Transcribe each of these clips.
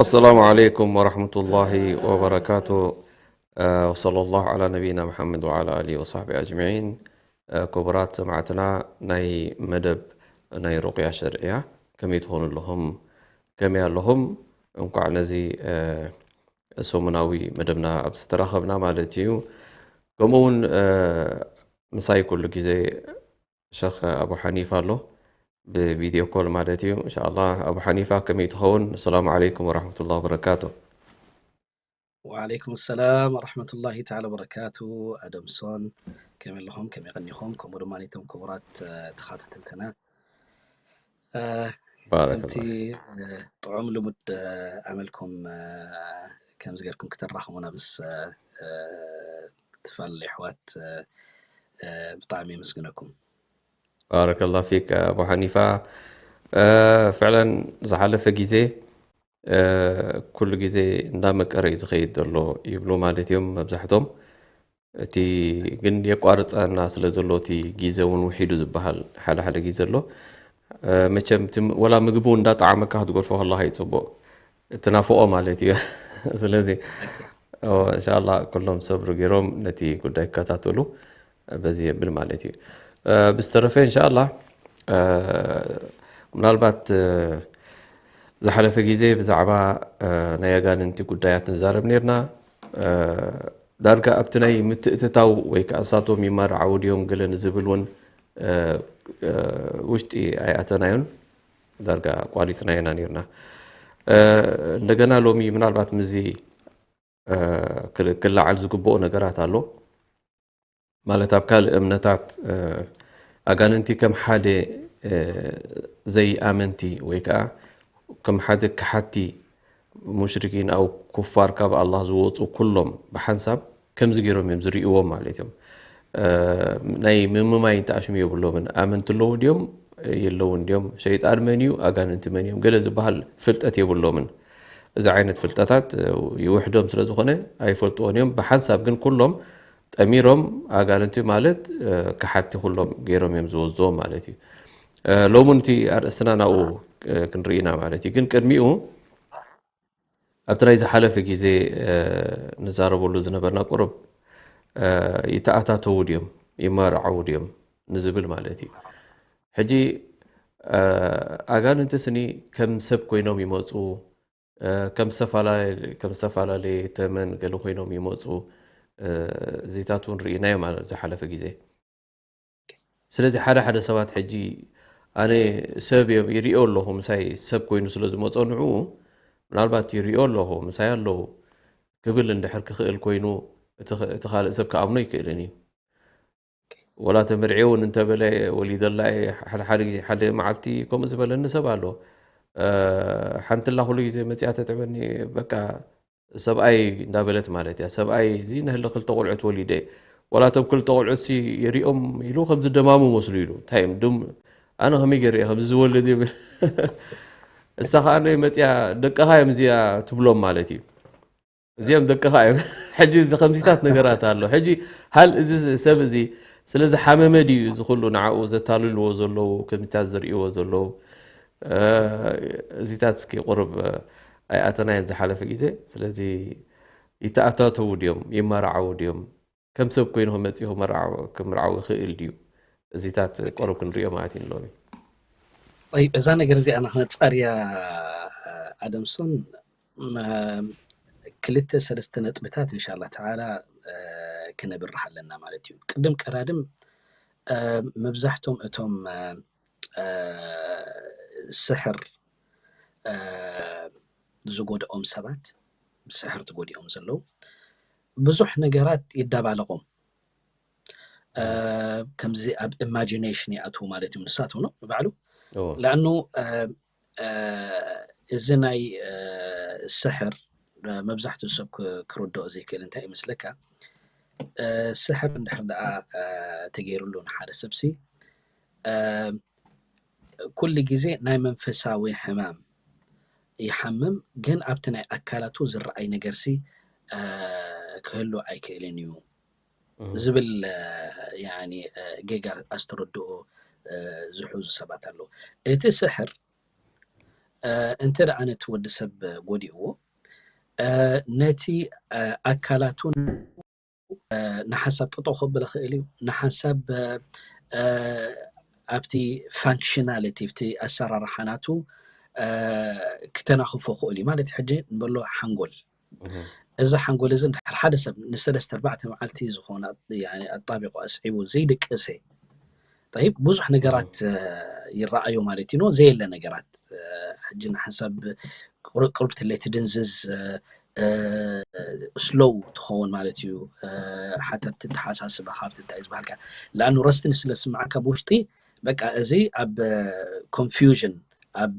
السلام عليكم ورحمة الله وبركاته. وصلى الله على نبينا محمد وعلى آله وصحبه أجمعين. ክቡራት ሰማዕትና ናይ መደብ ናይ ሩቕያ ሸርዕያ ከመይ ትኾኑ ኣለኹም? ከመይ ኣለኹም? እንኳዕ ነዚ ሰሙናዊ መደብና ኣብዚ ተራኸብና ማለት እዩ። ከምኡ እውን ምሳይ ኩሉ ግዜ ሸኽ ኣቡ ሓኒፋ ኣሎ ብቪድዮ ኮል ማለት እዩ። እንሻላ ኣቡ ሓኒፋ ከመይ ትኸውን? ኣሰላሙ ዓለይኩም ወራሕመቱላ ወበረካቱ። ወዓለይኩም ሰላም ወራሕመቱላሂ ተዓላ ወበረካቱ። ኣደምሶን ከመይ ኣለኹም? ከመይ ቀኒኹም? ከምኡ ድማ ነቶም ክቡራት ተኸታተልትና ከምቲ ጥዑም ልሙድ ኣመልኩም ከምዚ ጌርኩም ክተራኽሙና ምስ ትፈላለዩ ኣሕዋት ብጣዕሚ የመስግነኩም። ባረከላ ፊክ ኣቡ ሓኒፋ። ፍዕለን ዝሓለፈ ግዜ ኩሉ ግዜ እንዳመቀረ እዩ ዝኸይድ ዘሎ ይብሉ ማለት እዮም መብዛሕቶም። እቲ ግን የቋርፀና ስለ ዘሎ እቲ ግዜ እውን ውሒዱ ዝበሃል ሓደ ሓደ ግዜ ኣሎ። መቸም ወላ ምግቢ እውን እንዳጠዓመካ ክትገድፎ ከለካ እዩ ፅቡቅ፣ ትናፍቆ ማለት እዩ። ስለዚ እንሻላ ኩሎም ሰብሪ ገይሮም ነቲ ጉዳይ ክከታተሉ በዚ የብል ማለት እዩ። ብዝተረፈ እንሻላ ምናልባት ዝሓለፈ ግዜ ብዛዕባ ናይ ኣጋንንቲ ጉዳያት ንዛረብ ነርና። ዳርጋ ኣብቲ ናይ ምትእትታው ወይ ከዓ እሳቶም ይመራዓው ድዮም ገለ ንዝብል እውን ውሽጢ ኣይኣተናዮን፣ ዳርጋ ኣቋሪፅና ኢና ነርና። እንደገና ሎሚ ምናልባት ምዚ ክለዓል ዝግብኦ ነገራት ኣሎ። ማለት ኣብ ካልእ እምነታት ኣጋንንቲ ከም ሓደ ዘይኣመንቲ ወይ ከዓ ከም ሓደ ከሓቲ ሙሽሪኪን ኣው ኩፋር ካብ ኣላህ ዝወፁ ኩሎም ብሓንሳብ ከምዚ ገይሮም እዮም ዝርእይዎም ማለት እዮም። ናይ ምምማይ ተኣሽሙ የብሎምን። ኣመንቲ ኣለዉ ድዮም የለውን ድዮም፣ ሸይጣን መን እዩ ኣጋንንቲ መን እዮም ገለ ዝበሃል ፍልጠት የብሎምን። እዚ ዓይነት ፍልጠታት ይውሕዶም ስለ ዝኾነ ኣይፈልጥዎን እዮም። ብሓንሳብ ግን ኩሎም ጠሚሮም ኣጋንንቲ ማለት ከሓቲ ኩሎም ገይሮም እዮም ዝወዝዎም ማለት እዩ። ሎሚ እቲ ኣርእስትና ናብኡ ክንርኢ ኢና ማለት እዩ። ግን ቅድሚኡ ኣብቲ ናይ ዝሓለፈ ግዜ ንዛረበሉ ዝነበርና ቁሩብ ይተኣታተዉ ድዮም ይመርዓዉ ድዮም ንዝብል ማለት እዩ። ሕጂ ኣጋንንቲ ስኒ ከም ሰብ ኮይኖም ይመፁ፣ ከም ዝተፈላለየ ተመን ገለ ኮይኖም ይመፁ። እዚታት እውን ርኢናዮ ማለት ዝሓለፈ ግዜ። ስለዚ ሓደ ሓደ ሰባት ሕጂ ኣነ ሰብ እዮም ይሪኦ ኣለኹ፣ ምሳይ ሰብ ኮይኑ ስለ ዝመፆ ንዕኡ ምናልባት ይሪኦ ኣለኹ ምሳይ ኣለዉ ክብል እንድሕር ክኽእል ኮይኑ እቲ ካልእ ሰብ ክኣምኖ ይክእልን እዩ። ወላ ተመርዒ እውን እንተበለ ወሊደላ ሓደ ሓደ ግዜ ሓደ መዓልቲ ከምኡ ዝበለኒ ሰብ ኣሎ። ሓንትላ ኩሉ ግዜ መፅያ ተጥበኒ በቃ ሰብኣይ እንዳበለት ማለት እያ። ሰብኣይ እዚ ንህለ ክልተ ቆልዑት ወሊደ፣ ዋላ እቶም ክልተ ቆልዑት ሲ የሪኦም ኢሉ ከም ዝደማሙ መስሉ ኢሉ። እንታይ እዮም ድም ኣነ ከመይ ገይረ እየ ከምዚ ዝወልድ ይብል። እሳ ከዓ ነይ መፅያ ደቅኻ እዮም እዚኣ ትብሎም ማለት እዩ። እዚኦም ደቅኻ እዮም። ሕጂ እዚ ከምዚታት ነገራት ኣሎ። ሕጂ ሃል እዚ ሰብ እዚ ስለ ዝሓመመ ድዩ እዚ ኩሉ ንዓኡ ዘታልልዎ ዘለዉ ከምዚታት ዝርእይዎ ዘለዉ? እዚታት እስኪ ቁሩብ ኣይኣተናየን ዝሓለፈ ግዜ። ስለዚ ይተኣታተዉ ድዮም ይመራዓዉ ድዮም? ከም ሰብ ኮይኑ ክመፅኡ ክምርዓው ክምርዓው ይኽእል ድዩ? እዚታት ቆረብ ክንሪኦ ማለት እዩ ሎሚ። طيب እዛ ነገር እዚኣ ንክነፃርያ ኣደምሶን ክልተ ሰለስተ ነጥብታት እንሻላ ተዓላ ክነብርህ ኣለና ማለት እዩ። ቅድም ቀዳድም መብዛሕቶም እቶም ስሕር ዝጎድኦም ሰባት ብስሕር ተጎዲኦም ዘለዉ ብዙሕ ነገራት ይዳባለቖም ከምዚ ኣብ ኢማጂኔሽን ይኣትዉ ማለት እዮም ንሳቶም ነው ንባዕሉ እዎ። ለኣኑ እዚ ናይ ስሕር መብዛሕትኡ ሰብ ክርድኦ ዘይክእል እንታይ ይመስለካ? ስሕር እንድሕር ደኣ ተገይሩሉ ንሓደ ሰብሲ ኩሉ ግዜ ናይ መንፈሳዊ ሕማም ይሓምም፣ ግን ኣብቲ ናይ ኣካላቱ ዝረኣይ ነገርሲ ክህሉ ኣይክእልን እዩ ዝብል ጌጋ ኣስተረድኦ ዝሕዙ ሰባት ኣለዉ። እቲ ስሕር እንተ ደኣ ነቲ ወዲ ሰብ ጎዲእዎ ነቲ ኣካላቱን ንሓንሳብ ጠጠው ከብሎ ክእል እዩ። ንሓንሳብ ኣብቲ ፋንክሽናሊቲ ኣብቲ ኣሰራርሓ ናቱ ክተናኽፎ ክእል እዩ ማለት ሕጂ ንበሎ ሓንጎል እዚ ሓንጎል እዚ እንድሕር ሓደ ሰብ ንሰለስተ ኣርባዕተ መዓልቲ ዝኾነ ኣጣቢቑ ኣስዒቡ ዘይደቀሰ ጠይብ ብዙሕ ነገራት ይረኣዮ ማለት እዩ። ዘየለ ነገራት ሕጂ ንሓንሳብ ቅርብቲ ለይቲ ድንዝዝ ስሎው ትኸውን ማለት እዩ። ሓታ ትተሓሳስበ ካብቲ እንታይ ዝበሃልካ ለኣኑ ረስትን ስለ ስምዓካ ብውሽጢ በቃ እዚ ኣብ ኮንፊውዥን ኣብ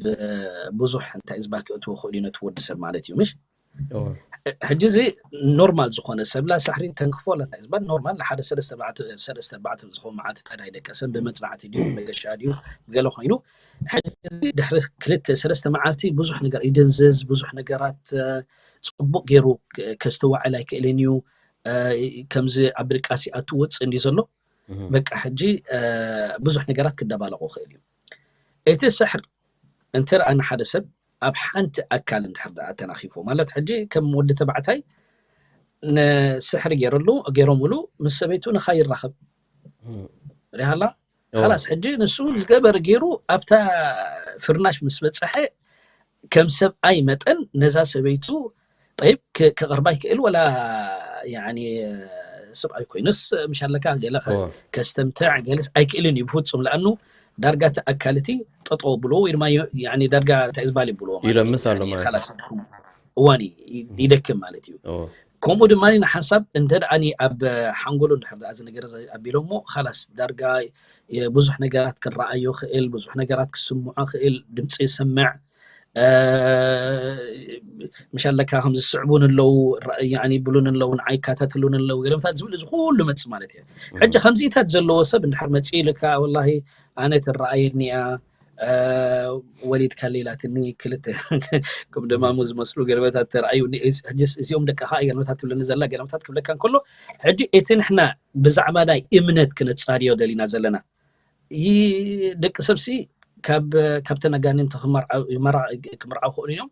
ብዙሕ እንታይ ዝበሃል ክእትዎ ክእሉ ነቲ ወዲ ሰብ ማለት እዩ ምሽ ሕጂ እዚ ኖርማል ዝኾነ ሰብላ ሳሕሪ ተንክፎ ለታ ዝበል ኖርማል ንሓደ ሰለስተ ኣርባዕተ ዝኸውን መዓልትታት ኣይደቀሰን ብመፅናዕቲ ድዩ መገሻ ድዩ ገለ ኮይኑ ሕጂ ድሕሪ ክልተ ሰለስተ መዓልቲ ብዙሕ ነገር ይድንዝዝ ብዙሕ ነገራት ፅቡቅ ገይሩ ከስተዋዕል ኣይክእልን እዩ ከምዚ ኣብ ድቃሲ ኣትወፅእ እንዲ ዘሎ በቃ ሕጂ ብዙሕ ነገራት ክደባለቁ ክእል እዩ እቲ ስሕር እንተ ደኣ ንሓደ ሰብ ኣብ ሓንቲ ኣካል እንድሕር ደኣ ተናኺፎ ማለት ሕጂ ከም ወዲ ተባዕታይ ንስሕሪ ገይረሉ ገይሮምሉ ምስ ሰበይቱ ንኻ ይራኸብ ሪሃላ ካላስ ሕጂ ንሱ ዝገበር ገይሩ ኣብታ ፍርናሽ ምስ በፀሐ ከም ሰብኣይ መጠን ነዛ ሰበይቱ ጠይብ ክቕርባ ይክእል ወላ ሰብኣይ ኮይኑስ ምሻለካ ገለ ከስተምትዕ ገለስ ኣይክእልን እዩ ብፍፁም ለኣኑ ዳርጋ እቲ ኣካል እቲ ጠጠው ብሎ ወይ ድማ ዳርጋ እንታይ ዝበሃል ይብልዎ ይለምስ ኣሎ ማለት ላስ እዋን ይደክም ማለት እዩ ከምኡ ድማ ንሓንሳብ እንተ ደኣ ኣብ ሓንጎሉ እንድሕር ደኣ ዝነገር ኣቢሎሞ ካላስ ዳርጋ ብዙሕ ነገራት ክረኣዮ ክእል ብዙሕ ነገራት ክስምዖ ክእል ድምፂ ይሰምዕ ምሻለካ ከም ዝስዕቡን ኣለዉ ይብሉን ኣለዉ ንዓይ ይከታተሉን ኣለዉ ገለምታት ዝብል እዚ ኩሉ መፅ ማለት እዩ ሕጂ ከምዚታት ዘለዎ ሰብ እንድሕር መፂ ኢልካ ወላ ኣነ ትረኣየኒ እያ ወሊድካ ሌላትኒ ክልተ ከም ደማሙ ዝመስሉ ገለመታት ተረኣዩ እዚኦም ደቅኻ ገለመታት ትብለኒ ዘላ ገለመታት ክብለካ እንከሎ ሕጂ እቲ ንሕና ብዛዕባ ናይ እምነት ክነፃርዮ ደሊና ዘለና ደቂ ሰብሲ ካብ ተነጋኒንቲ ክምርዓው ክእሉ እዮም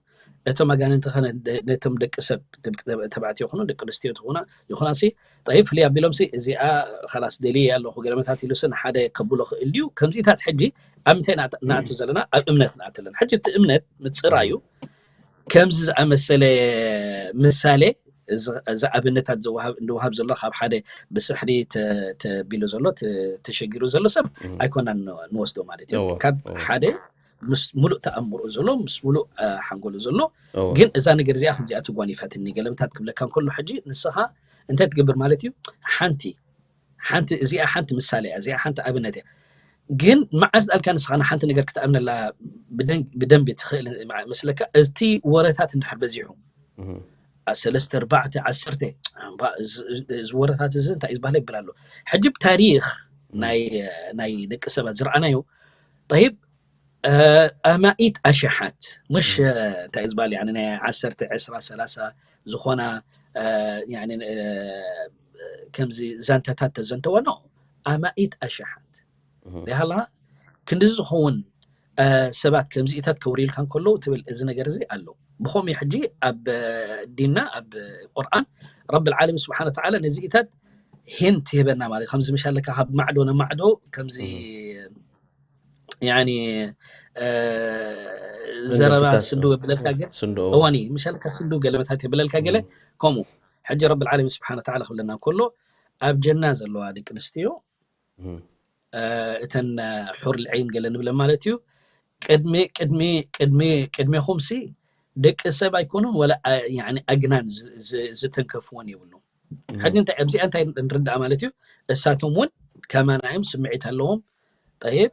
እቶም ኣጋንንቲ ከነ ነቶም ደቂ ሰብ ተባዕትዮ ይኹኑ ደቂ ኣንስትዮ ትኹና ይኹናሲ ጠይብ ፍልይ ኣቢሎምሲ እዚኣ ኻላስ ደልየ ኣለኹ ገለመታት ኢሉሲ ንሓደ ከብሎ ክእል ድዩ ከምዚታት ሕጂ ኣብ ምንታይ ንኣቱ ዘለና ኣብ እምነት ንኣቱ ኣለና ሕጂ እቲ እምነት ምፅራዩ ከምዚ ዝኣመሰለ ምሳሌ እዚ ኣብነታት እንወሃብ ዘሎ ካብ ሓደ ብስሕሪ ተቢሉ ዘሎ ተሸጊሩ ዘሎ ሰብ ኣይኮናን ንወስዶ ማለት እዩ ካብ ሓደ ምስ ሙሉእ ተኣምሮ ዘሎ ምስ ሙሉእ ሓንጎሉ ዘሎ ግን እዛ ነገር እዚኣ ከምዚኣ ትጓኒፈትኒ ገለምታት ክብለካ እንከሎ ሕጂ ንስኻ እንታይ ትገብር ማለት እዩ ሓንቲ ሓንቲ እዚኣ ሓንቲ ምሳሌ እያ እዚኣ ሓንቲ ኣብነት እያ ግን መዓዝ ዳልካ ንስኻ ንሓንቲ ነገር ክትኣምነላ ብደንቢ ትኽእል መስለካ እቲ ወረታት እንድሕር በዚሑ ሰለስተ ኣርባዕተ ዓሰርተ እዚ ወረታት እዚ እንታይ ዝበሃል ይብል ኣሎ ሕጂ ብታሪክ ናይ ደቂ ሰባት ዝረኣናዮ ጠይብ ኣማኢት ኣሽሓት ምሽ እንታይ ዝበሃል ናይ ዓሰርተ ዕስራ ሰላሳ ዝኾና ከምዚ ዛንታታት ተዘንተወ ኖ ኣማኢት ኣሽሓት ሪሃላ ክንዲ ዝኸውን ሰባት ከምዚኢታት ከውሪልካ እንከለዉ ትብል እዚ ነገር እዚ ኣሎ ብኸምኡ ሕጂ ኣብ ዲንና ኣብ ቁርኣን ረቢ ዓለሚን ስብሓን ወተዓላ ነዚኢታት ሂንት ይህበና ማለት ከምዚ ምሻለካ ካብ ማዕዶ ንማዕዶ ከምዚ ያኒ ዘረባ ስንዱ የብለልካ ገ እዋኒ ምሻለካ ስንዱ ገለመታት የብለልካ ገለ ከምኡ ሕጂ ረቢ ዓለሚን ስብሓን ወተዓላ ክብለና እንከሎ ኣብ ጀና ዘለዋ ደቂ ኣንስትዮ እተን ሑር ልዒን ገለ ንብለን ማለት እዩ ቅድሚ ቅድሚ ቅድሚ ቅድሜኹም ሲ ደቂ ሰብ ኣይኮኑን ወላ ኣግናን ዝተንከፍዎን የብሉ ሕጂ እንታይ ኣብዚኣ እንታይ ንርዳእ ማለት እዩ እሳቶም እውን ከማና እዮም ስምዒት ኣለዎም ጠይብ፣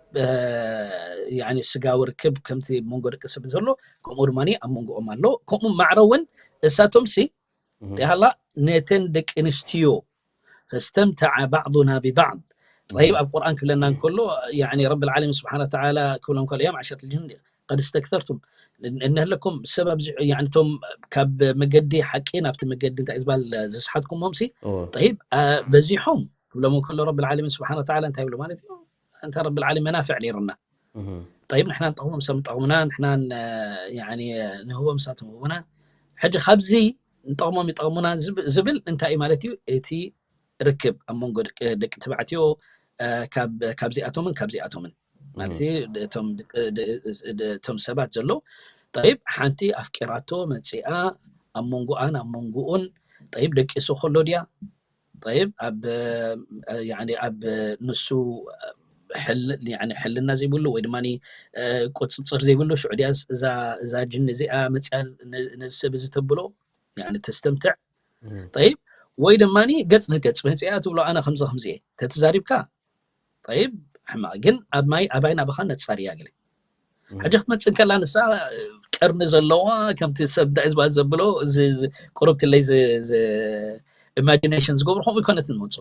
ያኒ ስጋዊ ርክብ ከምቲ መንጎ ደቂ ሰብ ዘሎ፣ ከምኡ ድማ ኣብ መንጎኦም ኣሎ። ከምኡ ማዕረ እውን እሳቶም ሲ ያላ ነተን ደቂ ኣንስትዮ ፈስተምተዐ ባዕዱና ብባዕድ። ጠይብ፣ ኣብ ቁርኣን ክብለና እንከሎ፣ ያኒ ረብል ዓለሚን ስብሓነ ወተዓላ ክብሎም ከሎ፣ ያ መዕሸር ልጅን ቀድ እስተክተርቱም፣ እነህለኩም ሰብ ኣብዚ፣ ያኒ እቶም ካብ መገዲ ሓቂ ናብቲ መገዲ እንታይ ዝበሃል ዝስሓትኩሞም ሲ፣ ጠይብ፣ በዚሖም ክብሎም እንከሎ ረብል ዓለሚን ስብሓነ ወተዓላ እንታይ ይብሉ ማለት እዩ? እንተ ረብል ዓለሚን መናፍዕ ነይሩና። ጠይብ፣ ንሕና ንጠቕሞም፣ ንሶም ይጠቕሙና፣ ንሕና ን-፣ ያኒ ንህቦም፣ ንሳቶም ይህቡና። ሕጂ ካብዚ ንጠቕሞም ይጠቕሙና ዝብ-፣ ዝብል እንታይ እዩ ማለት እዩ? እቲ ርክብ ኣብ መንጎ ደቂ፣ ደቂ ተባዕትዮ፣ እ፣ ካብ፣ ካብዚኣቶምን ካብዚኣቶምን ማለት እዩ፣ እቶም ደቂ፣ ደ-፣ ደ-፣ እቶም ሰባት ዘለዉ፣ ጠይብ፣ ሓንቲ ኣፍቂራቶ መጺኣ ኣብ መንጎኣን ኣብ መንጎኡን፣ ጠይብ፣ ደቂሱ ከሎ ድያ? ጠይብ፣ ኣብ፣ እ፣ ያኒ ኣብ ንሱ ሕል-፣ ያኒ ሕልና ዘይብሉ ወይ ድማ፣ እ፣ ቁጽጽር ዘይብሉ፣ ሽዑ ድያ እዛ፣ እዛ ጅን እዚኣ መጺኣ ነ-፣ ነዚ ሰብ እዚ ተብሎ፣ ያኒ ተስተምትዕ? ጠይብ፣ ወይ ድማ ገጽ ንገጽ መጺኣ ትብሎ፣ ኣነ ከምዚ ከምዚ እየ። ተተዛሪብካ፣ ጠይብ፣ ሕማቕ። ግን ኣብ ማይ፣ ኣባይ ናባኻ ነጻር እያ ገለ። ሕጂ ክትመጽእ እንከላ ንሳ ቀርኒ ዘለዋ፣ ከምቲ ሰብ እንታይ ዝበሃል ዘብሎ፣ እዚ፣ እዚ ቁርብትለይ ዝ-፣ ዝ-፣ ኢማጂኔሽን ዝገብሩ ከምኡ ይኮነትን ዝመጹ።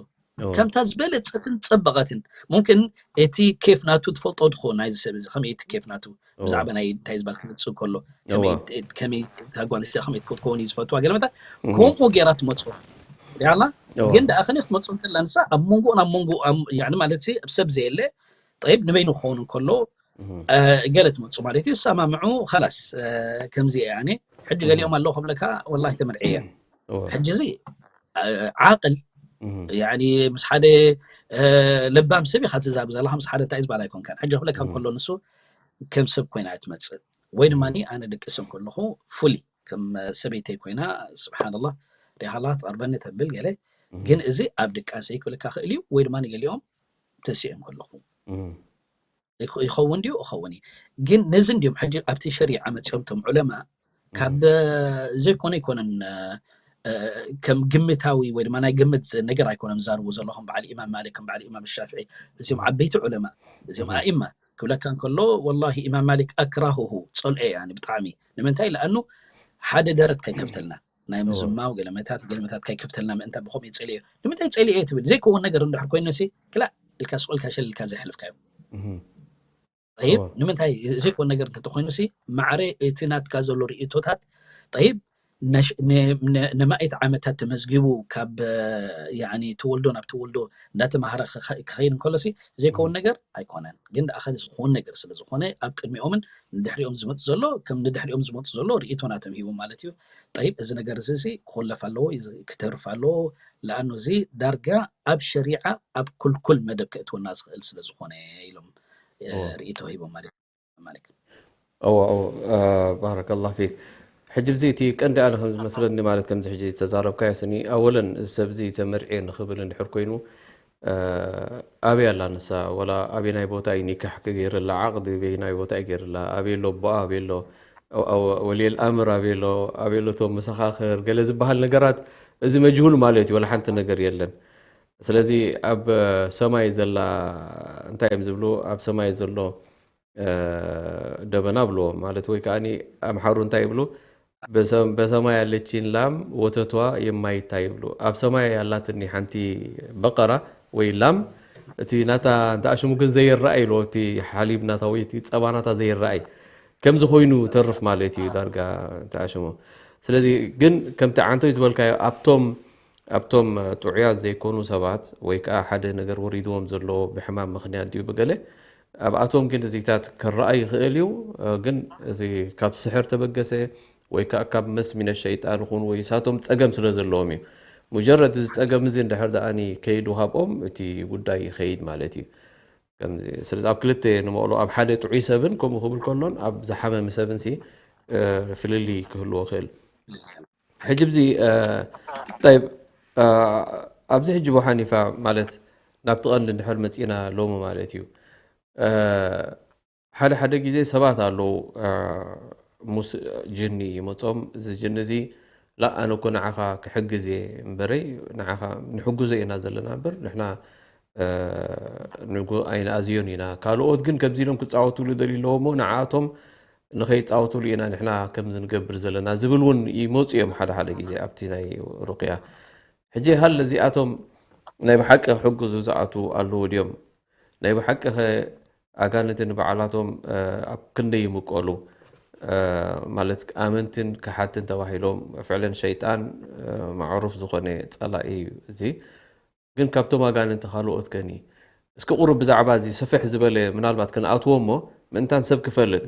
ከምታ ዝበለጸትን ጸበቐትን፣ ሙምክን እቲ ኬፍ ናቱ ትፈልጦ ድኾን ናይዚ ሰብ እዚ፣ ከመይ እቲ ኬፍ ናቱ ብዛዕባ ናይ እንታይ ዝበሃል ክመጽእ ከሎ፣ ከመይ እዋ። እቲ፣ ከመይ እታ ጓል ኣንስተይቲ ከመይ ክትከውን እዩ ዝፈትዋ ገለ መታት፣ ከምኡ ገይራ ትመጽኦ። ሪኣላ? እዋ። ግን ደኣ ከመይ ክትመጽእ እንከላ ንሳ ኣብ መንጎ፣ ናብ መንጎ፣ ኣብ፣ ያኒ ማለት ሲ፣ ኣብ ሰብ ዘየለ፣ ጠይብ፣ ንበይኑ ክኸውን እንከሎ፣ እ፣ ገለ ትመጽኡ ማለት እዩ፣ ይሰማምዑ፣ ኸላስ፣ እ፣ ከምዚ እየ ኣነ። ሕጂ ገሊኦም ኣለዉ ክብለካ፣ ወላሂ ተመርዕየ። እወ። ሕጂ እዚ፣ እ፣ ዓቕል፣ ያኒ ምስ ሓደ፣ እ፣ ለባም ሰብ ኢኻ ትዛረብ ዘለኻ፣ ምስ ሓደ እንታይ ዝበሃል ኣይኮንካን። ሕጂ ክብለካ እንከሎ ንሱ ከም ሰብ ኮይና እያ ትመጽእ። ወይ ድማ ኣነ ደቂሰ እንከለኹ ፍሉይ ከም ሰበይተይ ኮይና፣ ስብሓንላህ፣ ሪኢኻላ ትቐርበኒ ተብል ገለ። ግን እዚ ኣብ ድቃሰ ክብለካ ክእል እዩ፣ ወይ ድማ ንገሊኦም ተሲኦም ከለኹ። ይኸ-፣ ይኸውን ድዩ? ይኸውን እዩ። ግን ነዚ እንድዮም ሕጂ ኣብቲ ሸሪዓ መጺኦም እቶም ዑለማ ካብ ዘይኮነ ኣይኮነን፣ እ፣ ከም ግምታዊ ወይ ድማ ናይ ግምት ነገር ኣይኮነን ዝዛረቡ ዘለኹም በዓል ኢማም ማሊክ፣ ከም በዓል ኢማም ሻፍዒ፣ እዚኦም ዓበይቲ ዑለማ፣ እዚኦም ኣእማ ክብለካ እንከሎ፣ ወላሂ ኢማም ማሊክ ኣክራሁሁ፣ ጸልኦ እየ ኣነ ብጣዕሚ። ንምንታይ? ለኣኑ ሓደ ደረት ከይከፍተልና፣ ናይ ምዝማው ገለመታት፣ ገለመታት ከይከፍተልና ምእንታ ብኸምኡ ጸልኦ እየ። ንምንታይ ጸልኦ እየ ትብል? ዘይከውን ነገር እንድሕር ኮይኑሲ፣ ክላእ ኢልካ ስቕ ኢልካ ሸል ኢልካ ዘይሕልፍካዮ። ጠይብ፣ እወ። ንምንታይ ዘይኮን ነገር እንተተኾይኑሲ፣ ማዕረ እቲ ናትካ ዘሎ ርእይቶታት፣ ጠይብ፣ ነሽ-፣ ነ-፣ ነ-፣ ነማኢት ዓመታት ተመዝጊቡ ካብ፣ ያኒ፣ ተወልዶ ናብ ተወልዶ እንዳተማሃረ ክኸ-፣ ክኸይድ እንከሎሲ፣ ዘይከውን ነገር ኣይኮነን። ግን ደኣ ኸ ዝኾን ነገር ስለ ዝኾነ፣ ኣብ ቅድሚኦምን ንድሕሪኦም ዝመጽእ ዘሎ፣ ከም ንድሕሪኦም ዝመጽእ ዘሎ ርእይቶ ናቶም ሂቦም ማለት እዩ። ጠይብ፣ እዚ ነገር እዚሲ ክኹለፍ ኣለዎ፣ ይዝ-፣ ክተርፍ ኣለዎ። ለኣኑ እዚ ዳርጋ ኣብ ሸሪዓ፣ ኣብ ኩልኩል መደብ ከእትወና ዝኽእል ስለ ዝኾነ ኢሎም፣ እ፣ እወ። ርእይቶ ሂቦም ማለት እዩ። ማሊክ። እወ፣ እወ፣ እ፣ ባረከላህ ፊክ። ሕጂ ብዚ እቲ ቀንዲ ኣነ ከም ዝመስለኒ ማለት ከምዚ ሕጂ ዝተዛረብካዮ ስኒ፣ ኣወለን እዚ ሰብ እዚ ተመርዕየ ንኽብል እንድሕር ኮይኑ፣ እ፣ ኣበይ ኣላ ንሳ? ወላ ኣበየናይ ቦታ እዩ ኒካሕ ክገይርላ? ዓቕዲ ኣበየናይ ቦታ እዩ ገይርላ? ኣበይ ኣሎ ኣቦኣ? ኣበይ ኣሎ፣ እ፣ እ፣ ወልየል ኣምር ኣበይ ኣሎ? ኣበይ ኣሎ እቶም መሰኻኽር? ገለ ዝበሃል ነገራት፣ እዚ መጅሁል ማለት እዩ። ወላ ሓንቲ ነገር የለን። ስለዚ ኣብ ሰማይ ዘላ፣ እንታይ እዮም ዝብሉ? ኣብ ሰማይ ዘሎ፣ እ፣ ደበና ብልዎ ማለት፣ ወይ ከኣኒ ኣምሓሩ እንታይ ይብሉ? በሰ-፣ በሰማይ ያለችን ላም ወተቷ የማይታይ ይብሉ። ኣብ ሰማይ ያላትኒ ሓንቲ በቀራ ወይ ላም፣ እቲ ናታ እንተ ኣሽሙ ግን ዘይረኣይ ኢልዎ፣ እቲ ሓሊብ ናታ ወይ እቲ ጸባ ናታ ዘይረኣይ። ከምዚ ኮይኑ ተርፍ ማለት እዩ ዳርጋ እንተ ኣሽሙ። ስለዚ ግን ከምቲ ዓንቶይ ዝበልካዮ፣ ኣብቶም፣ ኣብቶም ጥዑያት ዘይኮኑ ሰባት ወይ ከኣ ሓደ ነገር ወሪድዎም ዘሎ ብሕማም ምኽንያት ድዩ ብገለ፣ ኣብኣቶም ግን እዚታት ክረኣ ይኽእል እዩ። እ፣ ግን እዚ ካብ ስሕር ተበገሰ ወይ ከኣ ካብ መስ ሚነ ሸይጣን ይኹን ወይ ንሳቶም ጸገም ስለ ዘለዎም እዩ። ሙጀረድ እዚ ጸገም እዚ እንድሕር ደኣኒ ከይዱ ካብኦም፣ እቲ ጉዳይ ይኸይድ ማለት እዩ። ከምዚ፣ ስለዚ ኣብ ክልተ ንመቕሎ፣ ኣብ ሓደ ጥዑይ ሰብን ከምኡ ክብል ከሎን ኣብ ዝሓመመ ሰብን ሲ፣ እ፣ ፍልልይ ክህልዎ ይኽእል። ሕጂ ብዚ፣ እ፣ ጠይብ፣ እ፣ ኣብዚ ሕጂ ብሓኒፋ ማለት ናብቲ ቀንዲ እንድሕር መጺና ሎሚ ማለት እዩ። እ፣ ሓደ ሓደ ግዜ ሰባት ኣለዉ፣ እ፣ ሙስ-፣ ጅኒ ይመጾም፣ እዚ ጅኒ እዚ፣ "ላ፣ ኣነ እኮ ንዓኻ ክሕግዝ እየ እምበረይ፣ ንዓኻ ንሕግዞ ኢና ዘለና እምበር፣ ንሕና፣ ንጉ ኣይንኣዝዮን ኢና። ካልኦት ግን ከምዚ ኢሎም ክጻወቱሉ ደልዩ ኣለዎ እሞ ንዓኣቶም ንኸይጻወቱሉ ኢና ንሕና ከምዚ ንገብር ዘለና ዝብል እውን ይመፁ እዮም ሓደ ሓደ ግዜ ኣብቲ ናይ ሩቅያ። ሕጂ ሃል እዚኣቶም ናይ ብሓቂ ክሕግዙ ዝኣትዉ ኣለዉ ድዮም? ናይ ብሓቂ ኸ ኣጋንንቲ ንባዕላቶም ኣብ ክንደይ ይምቀሉ? ማለት ኣመንትን ከሓድትን ተባሂሎም ፍዕለን ሸይጣን ማዕሩፍ ዝኾነ ጸላኢ እዩ እዚ። ግን ካብቶም ኣጋንንቲ ካልኦት ከኒ እስኪ ቁሩብ ብዛዕባ እዚ ስፍሕ ዝበለ ምናልባት ክንኣትዎ እሞ ምእንታን ሰብ ክፈልጥ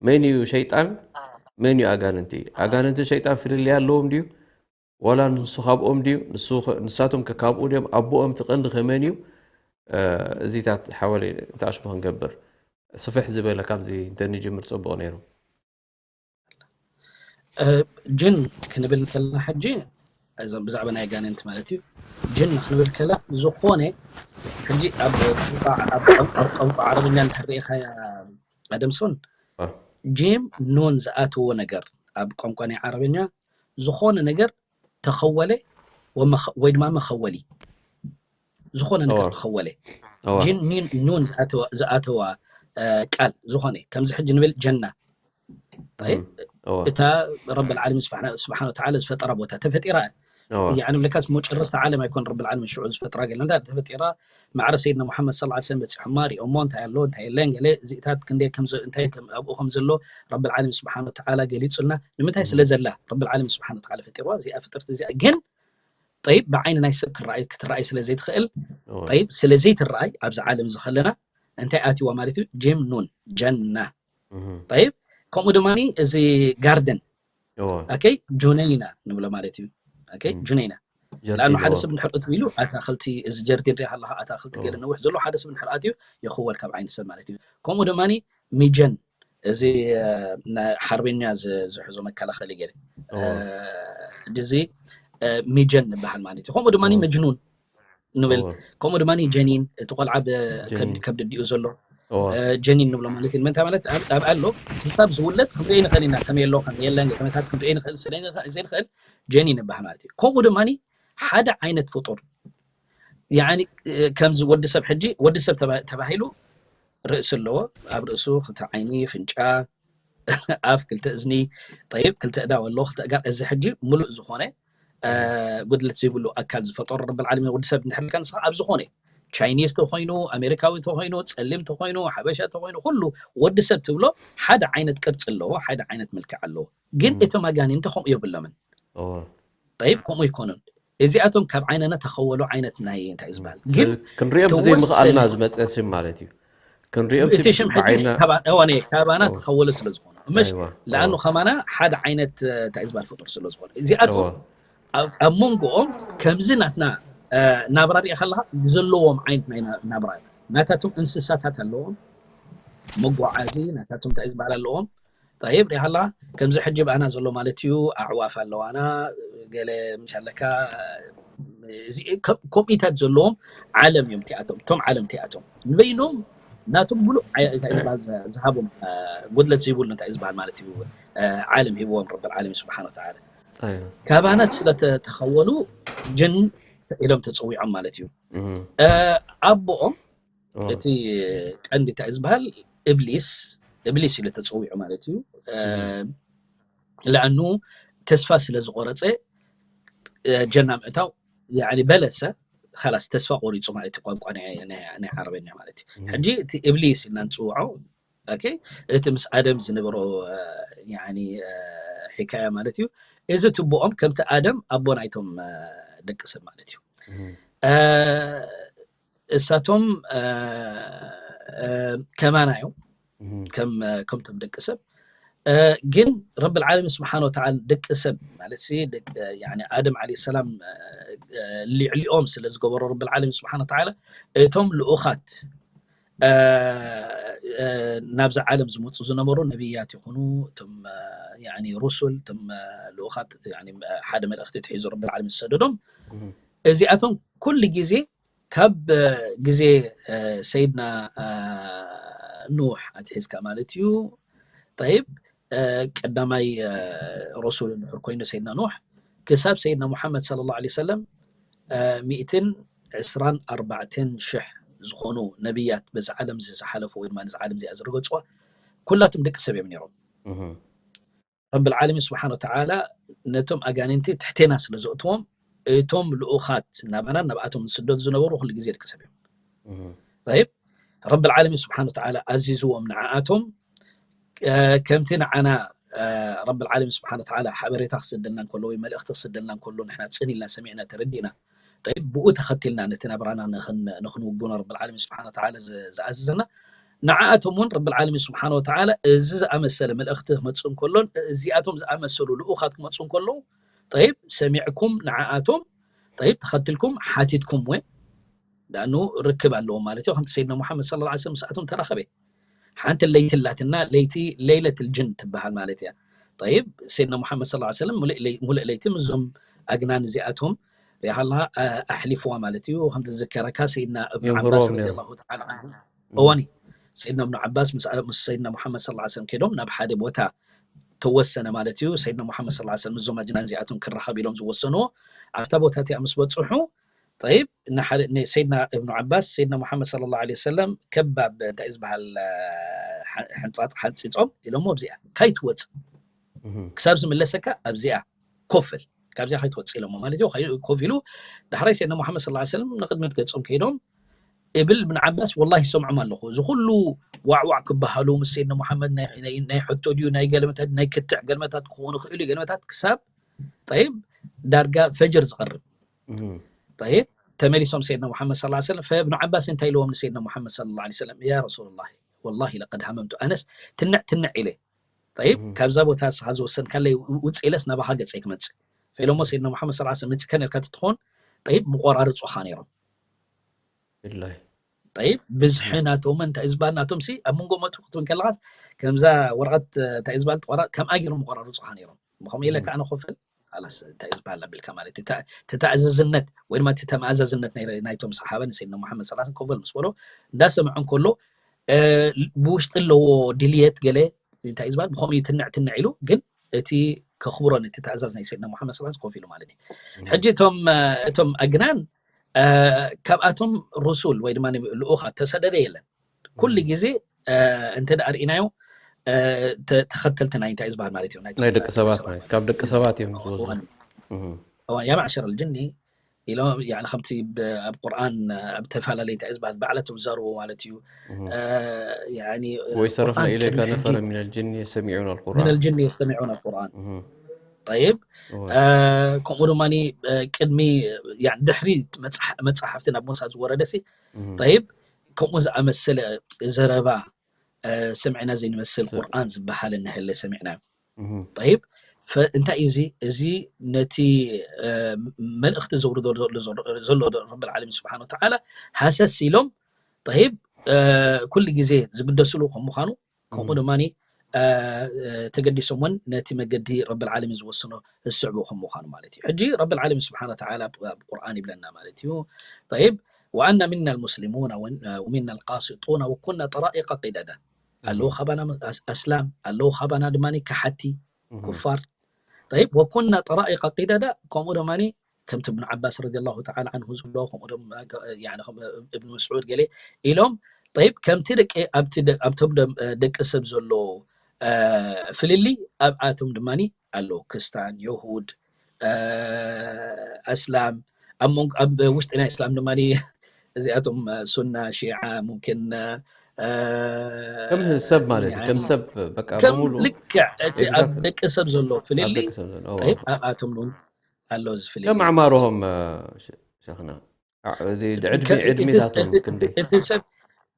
መን እዩ ሸይጣን መን እዩ ኣጋንንቲ? ኣጋንንትን ሸይጣን ፍልልይ ኣለዎም ድዩ? ዋላ ንሱ ካብኦም ድዩ? ንሱ ኸ- ንሳቶም ከ ካብኡ ድዮም? ኣቦኦም እቲ ቀንዲ ከመን እዩ? እዚታት ሓወለይ እንተኣሽሙ ክንገብር ስፍሕ ዝበለ ካብዚ እንተንጅምር ፅቡቕ ነይሩ። ጅን ክንብል ከለና ሕጂ እዞም ብዛዕባ ናይ ኣጋንንቲ ማለት እዩ። ጅን ክንብል ከላ ዝኾነ ሕጂ ኣብ ቋንቋ ዓረብኛ እንተሪኢኻያ ኣደምሶን ጂም ኑን ዝኣተዎ ነገር ኣብ ቋንቋ ናይ ዓረብኛ ዝኾነ ነገር ተኸወለ ወይ ድማ መኸወሊ ዝኾነ ነገር ተኸወለ ጅን ኑን ዝኣተዋ ቃል ዝኾነ ከምዚ ሕጂ ንብል ጀና እታ ረብ ዓለሚን ስብሓን ወተዓላ ዝፈጠራ ቦታ ተፈጢራ እያ። ንብለካስ መጨረስታ ዓለም ኣይኮን ረብ ዓለሚን ሽዑ ዝፈጥራ ገለ ተፈጢራ ማዕረ ሰይድና ሙሓመድ ስ ሰለም በፂሖማ ሪኦሞ እንታይ ኣሎ እንታይ የለን ገለ እዚእታት ክንደይ ኣብኡ ከም ዘሎ ረብ ዓለሚን ስብሓን ወተዓላ ገሊፁልና ንምንታይ ስለ ዘላ ረብ ዓለሚን ስብሓን ወተዓላ ፈጢርዋ እዚኣ ፍጥርቲ እዚኣ ግን ጠይብ ብዓይኒ ናይ ሰብ ክትረኣይ ስለ ዘይትኽእል ጠይብ ስለ ዘይትረኣይ ኣብዚ ዓለም እዚ ከለና እንታይ ኣትዋ ማለት እዩ ጅም ኑን ጀና ጠይብ ከምኡ ድማ እዚ ጋርደን ኦኬ ጁነይና ንብሎ ማለት እዩ ኦኬ ጁነይና ለኣኑ ሓደ ሰብ እንድሕር እትው ኢሉ ኣታክልቲ እዚ ጀርዲን ሪኣ ኣለካ ኣታክልቲ ገለ ነዊሕ ዘሎ ሓደ ሰብ እንድሕር ኣትዩ ይኽወል ካብ ዓይኒ ሰብ ማለት እዩ ከምኡ ድማ ሚጀን እዚ ሓርበኛ ዝሕዞ መከላኸሊ ገለ እዚ ሚጀን ንበሃል ማለት እዩ ከምኡ ድማ መጅኑን ንብል ከምኡ ድማ ጀኒን እቲ ቆልዓ ከብዲ ዲኡ ዘሎ ጀኒን ንብሎ ማለት እዩ ንምንታይ ማለት ኣብ ኣሎ ክሳብ ዝውለድ ክንርኢ ንኽእል ኢና ከመይ ኣሎ ከም የለን ገጠመታት ክንርኢ ንኽእል ስለ ዘይንኽእል ጀኒን ንበሃል ማለት እዩ ከምኡ ድማ ሓደ ዓይነት ፍጡር ከምዚ ወዲ ሰብ ሕጂ ወዲ ሰብ ተባሂሉ ርእሲ ኣለዎ ኣብ ርእሱ ክልተ ዓይኒ ፍንጫ ኣፍ ክልተ እዝኒ ጠይብ ክልተ እዳው ኣሎ ክልተ እጋር እዚ ሕጂ ሙሉእ ዝኾነ ጉድለት ዘይብሉ ኣካል ዝፈጠሩ ረብል ዓለሚን ወዲ ሰብ እንድሕር ኢልካ ንስኻ ኣብ ዝኾነ ቻይኒዝ ተኾይኑ ኣሜሪካዊ ተኾይኑ ፀሊም ተኾይኑ ሓበሻ ተኾይኑ ኩሉ ወዲ ሰብ ትብሎ ሓደ ዓይነት ቅርፂ ኣለዎ ሓደ ዓይነት መልክዕ ኣለዎ ግን እቶም ኣጋንንቲ ከምኡ የብሎምን ጠይብ ከምኡ ይኮኑን እዚኣቶም ካብ ዓይነና ተኸወሉ ዓይነት ናይ እንታይ ዝበሃል ግን ክንሪኦም ብዘይምኽኣልና ዝመፀ ስም ማለት እዩ ክንሪኦም እቲ ሽም ሕጂ ካባና ተኸወለ ስለ ዝኾነ ምሽ ለኣኑ ከማና ሓደ ዓይነት እንታይ ዝበሃል ፍጡር ስለ ዝኾነ እዚኣቶም ኣብ መንጎኦም ከምዚ ናትና ናብራ ሪኣ ከለካ ዘለዎም ዓይነት ናይ ናብራ ናታቶም እንስሳታት ኣለዎም መጓዓዚ ናታቶም እንታይ ዝበሃል ኣለዎም ጠይብ ሪሃላ ከምዚ ሕጂ ብኣና ዘሎ ማለት እዩ ኣዕዋፍ ኣለዋና ገለ ምሻለካ ከምኢታት ዘለዎም ዓለም እዮም ቲኣቶም እቶም ዓለም ቲኣቶም ንበይኖም ናቶም ሙሉእ እንታይ ዝበሃል ዝሃቦም ጉድለት ዘይብሉ እንታይ ዝበሃል ማለት እዩ ዓለም ሂብዎም ረብል ዓለም ስብሓን ወተዓላ ካባናት ስለተኸወሉ ጅን ኢሎም ተፅዊዖም ማለት እዩ ኣቦኦም እቲ ቀንዲ እንታይ ዝበሃል እብሊስ እብሊስ ኢሉ ተፀዊዑ ማለት እዩ ለኣኑ ተስፋ ስለ ዝቆረፀ ጀና ምእታው በለሰ ላስ ተስፋ ቆሪፁ ማለት ቋንቋ ናይ ዓረበኛ ማለት እዩ ሕጂ እቲ እብሊስ ኢልና ንፅውዖ እቲ ምስ ኣደም ዝነበሮ ሕካያ ማለት እዩ እዚ ትቦኦም ከምቲ ኣደም ኣቦ ናይቶም ደቂ ሰብ ማለት እዩ እሳቶም ከማና እዮም ከምቶም ደቂ ሰብ ግን ረብል ዓለሚን ስብሓን ወተዓላ ደቂ ሰብ ማለት ኣደም ዓለ ሰላም ልዕሊኦም ስለ ዝገበሮ ረብል ዓለሚን ስብሓን ወተዓላ እቶም ልኡኻት ናብዛ ዓለም ዝመፁ ዝነበሩ ነብያት ይኹኑ እቶም ሩሱል እቶም ልኡኻት ሓደ መልእኽቲ ትሒዙ ረብል ዓለሚን ዝሰደዶም እዚኣቶም ኩሉ ግዜ ካብ ግዜ ሰይድና ኑሕ ኣትሒዝካ ማለት እዩ ጠይብ ቀዳማይ ረሱል እንድሕር ኮይኑ ሰይድና ኑሕ ክሳብ ሰይድና ሙሓመድ صلى الله عليه وسلم ሚእትን ዕስራን ኣርባዕተን ሽሕ ዝኾኑ ነብያት በዚ ዓለም እዚ ዝሓለፉ ወይ ድማ ነዚ ዓለም እዚኣ ዝረገፅዋ ኩላቶም ደቂ ሰብ እዮም ነይሮም። ረብ ዓለሚን ስብሓን ወተዓላ ነቶም ኣጋንንቲ ትሕቴና ስለ ዘእትዎም እቶም ልኡኻት ናባናን ናብኣቶም ዝስደዱ ዝነበሩ ኩሉ ግዜ ደቂ ሰብ እዮም። ጠይብ፣ ረብ ዓለሚን ስብሓን ወተዓላ ኣዚዝዎም ንዓኣቶም ከምቲ ንዓና ረብ ዓለሚን ስብሓን ወተዓላ ሓበሬታ ክስደልና እንከሎ ወይ መልእኽቲ ክስደልና እንከሎ ንሕና ፅን ኢልና ሰሚዕና ተረዲእና፣ ጠይብ፣ ብኡ ተኸቲልና ነቲ ናብራና ንኽንውግኖ ረብ ዓለሚን ስብሓን ወተዓላ ዝኣዘዘና፣ ንዓኣቶም እውን ረብ ዓለሚን ስብሓን ወተዓላ እዚ ዝኣመሰለ መልእኽቲ ክመፅእ እንከሎን እዚኣቶም ዝኣመሰሉ ልኡኻት ክመፁ እንከለዉ፣ ጠይብ፣ ሰሚዕኩም ንዓኣቶም፣ ጠይብ፣ ተኸትልኩም ሓቲትኩም ወይ ዳኑ ርክብ ኣለዎም ማለት እዩ። ከምቲ ሰይድና ሙሓመድ ሰለላሁ ዐለይሂ ወሰለም ምስኣቶም ተራኸበ። ሓንቲ ለይቲ ኣላትና፣ ለይቲ ለይለትል ጅን ትበሃል ማለት እያ። ጠይብ፣ ሰይድና ሙሓመድ ሰለላሁ ዐለይሂ ወሰለም ሙሉእ ለይ-፣ ሙሉእ ለይቲ ምስዞም ኣግናን እዚኣቶም ሪኢኻ ኣለኻ፣ ኣ-፣ ኣሕሊፍዋ ማለት እዩ። ከምቲ ዝዝከረካ ሰይድና እብኑ ዓባስ የምህሮም ነይሩ። ረዲየላሁ ተዓላ ዐንሁ፣ እም። እዋኒ፣ ሰይድና እብኑ ዓባስ ምስ፣ ምስ ሰይድና ሙሓመድ ሰለላሁ ዐለይሂ ወሰለም ከይዶም ናብ ሓደ ቦታ ተወሰነ ማለት እዩ። ሰይድና ሙሓመድ ሰለላሁ ዐለይሂ ወሰለም ምስዞም ኣጅናን እዚኣቶም ክራኸብ ኢሎም ዝወሰንዎ ኣብታ ቦታ እቲኣ ምስ በፅሑ፣ ጠይብ፣ ንሓደ፣ ንሰይድና እብኑ ዓባስ ሰይድና ሙሓመድ ሰለላሁ ዐለይሂ ወሰለም ከባብ እንታይ እዩ ዝበሃል፣ እ፣ ሓ-፣ ሕንፃፅ ሓንፂፆም ኢሎሞ ኣብዚኣ ካይትወፅእ እህ። ክሳብ ዝምለሰካ ኣብዚኣ ኮፍ በል፣ ካብዚኣ ካይትወፅእ ኢሎሞ ማለት እዩ። ከይ-፣ ኮፍ ኢሉ ዳሕራይ ሰይድና ሙሓመድ ሰለላሁ ዐለይሂ ወሰለም ንቕድሚት ገፆም ከይዶም እብል እብን ዓባስ ወላሂ ይሰምዖም ኣለኹ። እዚ ኩሉ ዋዕዋዕ ክበሃሉ ምስ ሰይድና ሙሓመድ ናይ፣ ናይ፣ ናይ ሕቶ ድዩ ናይ ገልመታት ናይ ክትዕ ገልመታት ክኾኑ ይኽእሉ እዩ ገልመታት ክሳብ ጠይብ ዳርጋ ፈጅር ዝቐርብ እህ። ጠይብ ተመሊሶም ሰይድና ሙሓመድ ሰለላሁ ዐለይሂ ወሰለም ፈእብኑ ዓባስ እንታይ ኢልዎም ንሰይድና ሙሓመድ ሰለላሁ ዐለይሂ ወሰለም ያ ረሱሉላህ ወላሂ ለቀድ ሃመምቱ ኣነስ ትንዕ ትንዕ ኢለ ጠይብ እህ። ካብዛ ቦታ ንስኻ ዝወሰንካለይ ውፅእ ኢለስ ናባኻ ገፀይ ክመፅእ ፈኢሎሞ ሰይድና ሙሓመድ ሰለላሁ ዐለይሂ ወሰለም መፂእካ ነርካ ትትኾን ጠይብ ምቆራርፁኻ ነይሮም ብላሂ። ጠይብ ብዝሒ ናቶም እንታይ እዩ ዝበሃል ናቶም ሲ ኣብ መንጎ መጡ ክትብል ከለኻስ ከምዛ ወረቐት እንታይ እዩ ዝበሃል ትቆራ ከምኣ ገይሮም ምቆራርፁኻ ነይሮም ብኸምኡ ኢለ እም። ከዓ ንኸፍል ኣላስ እንታይ እዩ ዝበሃል ኣቢልካ ማለት እዩ። ተታ-፣ ተታእዘዝነት ወይ ድማ እቲ ተመኣዛዝነት ናይ ናይቶም ሰሓባ ንሰይድና ሙሓመድ ሰለላሁ ዐለይሂ ወሰለም ኮፍ በል ምስ በሎ እንዳሰምዖ እንከሎ እ፣ ብውሽጢ ኣለዎ ድልየት ገለ እንታይ እዩ ዝበሃል ብኸምኡ እዩ ትንዕ ትንዕ ኢሉ ግን እቲ ከኽብሮ ነቲ ትእዛዝ ናይ ሰይድና ሙሓመድ ሰለላሁ ዐለይሂ ወሰለም ኮፍ ኢሉ ማለት እዩ። እም። ሕጂ እቶም እ፣ እቶም ኣግናን እ፣ ካብኣቶም ሩሱል ወይ ድማ ልኡኻት ተሰደደ የለን። ኩሉ እም። ግዜ እ፣ እንተ ደኣ ርኢናዮ እ፣ ተ-፣ ተኸተልቲ ናይ እንታይ እዩ ዝበሃል ማለት እዩ ናይ ናይ ደቂ ደቂ ሰባት ሰባት ማለት ካብ ደቂ ሰባት እዮም ዝወስዱ። እዋን እህ። እዋን ያ ማዕሸር ልጅኒ ኢሎም ያኒ ከምቲ ብ-፣ ኣብ ቁርኣን ኣብ ተፈላለየ እንታይ እዩ ዝበሃል ባዕላቶም ዝዛረቡ ማለት እዩ። እህ። እ፣ ያኒ ወይ ሰረፍና ቁርኣን ኢለይካ ቅድሚ ነፈረ ሕጂ ሚነል ጅኒ የስተሚዑን ኣልቁርኣን። ሚነል ጅኒ የስተሚዑን ኣልቁርኣን። እህ። ጠይብ እወ። እ፣ ከምኡ ድማ እ፣ ቅድሚ ያኒ ድሕሪ መጽሓ-፣ መጽሓፍቲ ናብ ሙሳ ዝወረደ ሲ እህ። ጠይብ ከምኡ ዝኣመሰለ ዘረባ እ፣ ሰሚዕና ዘይንመስል እህ። ቁርኣን ዝበሃል እንሀለ ሰሚዕና እህ። ጠይብ ፈ-፣ እንታይ እዩ እዚ እዚ ነቲ እ፣ መልእኽቲ ዘውርዶ ዘሎ ዘሎ ረብል ዓለሚን ስብሓን ወተዓላ ሃሰስ ኢሎም ጠይብ እ፣ ኩሉ ግዜ ዝግደስሉ ከም ምዃኑ ከምኡ እህ። ድማ እ፣ እ፣ ተገዲሶም እውን ነቲ መገዲ ረብል ዓለሚን ዝወስኖ ዝስዕቡ ከም ምዃኑ ማለት እዩ። ሕጂ ረብል ዓለሚን ስብሓን ወተዓላ ኣብ ኣብ ቁርኣን ይብለና ማለት እዩ። ጠይብ ወኣና ሚና ልሙስሊሙና ወን-፣ እ፣ ወሚና ልቃሲጡና ወኩና ጠራኢቀ ቂደዳ ኣለዉ እህ። ካባና ኣስ-፣ ኣስላም ኣለዉ ካባና ድማ ከሓቲ እህ። ኩፋር ጠይብ ወኩና ጠራኢቀ ቂደዳ ከምኡ ድማ ከምቲ እብኑ ዓባስ ረዲየላሁ ተዓላ ዓንሁ ዝብሎ ከምኡ ድማ ገ-፣ ያኒ ከም እብኑ መስዑድ ገለ ኢሎም ጠይብ ከምቲ ደቂ ኣብቲ ደ-፣ ኣብቶም ደም-፣ ደቂ ሰብ ዘሎ እ፣ ፍልልይ ኣብኣቶም ድማ ኣለዉ ክስታን የሁድ እ፣ ኣስላም ኣብ መንጎ ኣብ ውሽጢ ናይ እስላም ድማ እዚኣቶም እ፣ ሱና ሺዓ ሙምኪን እ፣ ከም ሰብ ማለት እዩ። ከም ያኒ ሰብ በቃ ከም በሙሉ ልክዕ እቲ ኣብ exactly። ደቂ ሰብ ዘሎ ኣብ ፍልልይ ደቂ ሰብ ዘሎ። እዎ። ጠይብ ኣብኣቶም እውን ኣሎ እዚ ፍልልይ ከም ማለት እዩ። ኣዕማሮም እ፣ ሸ-፣ ሸኽና ዓ-፣ እዚ ዕድሚ፣ ከም-፣ እቲ ስ-፣ ዕድሚታቶም እቲ፣ ክንደይ? እቲ ሰብ፣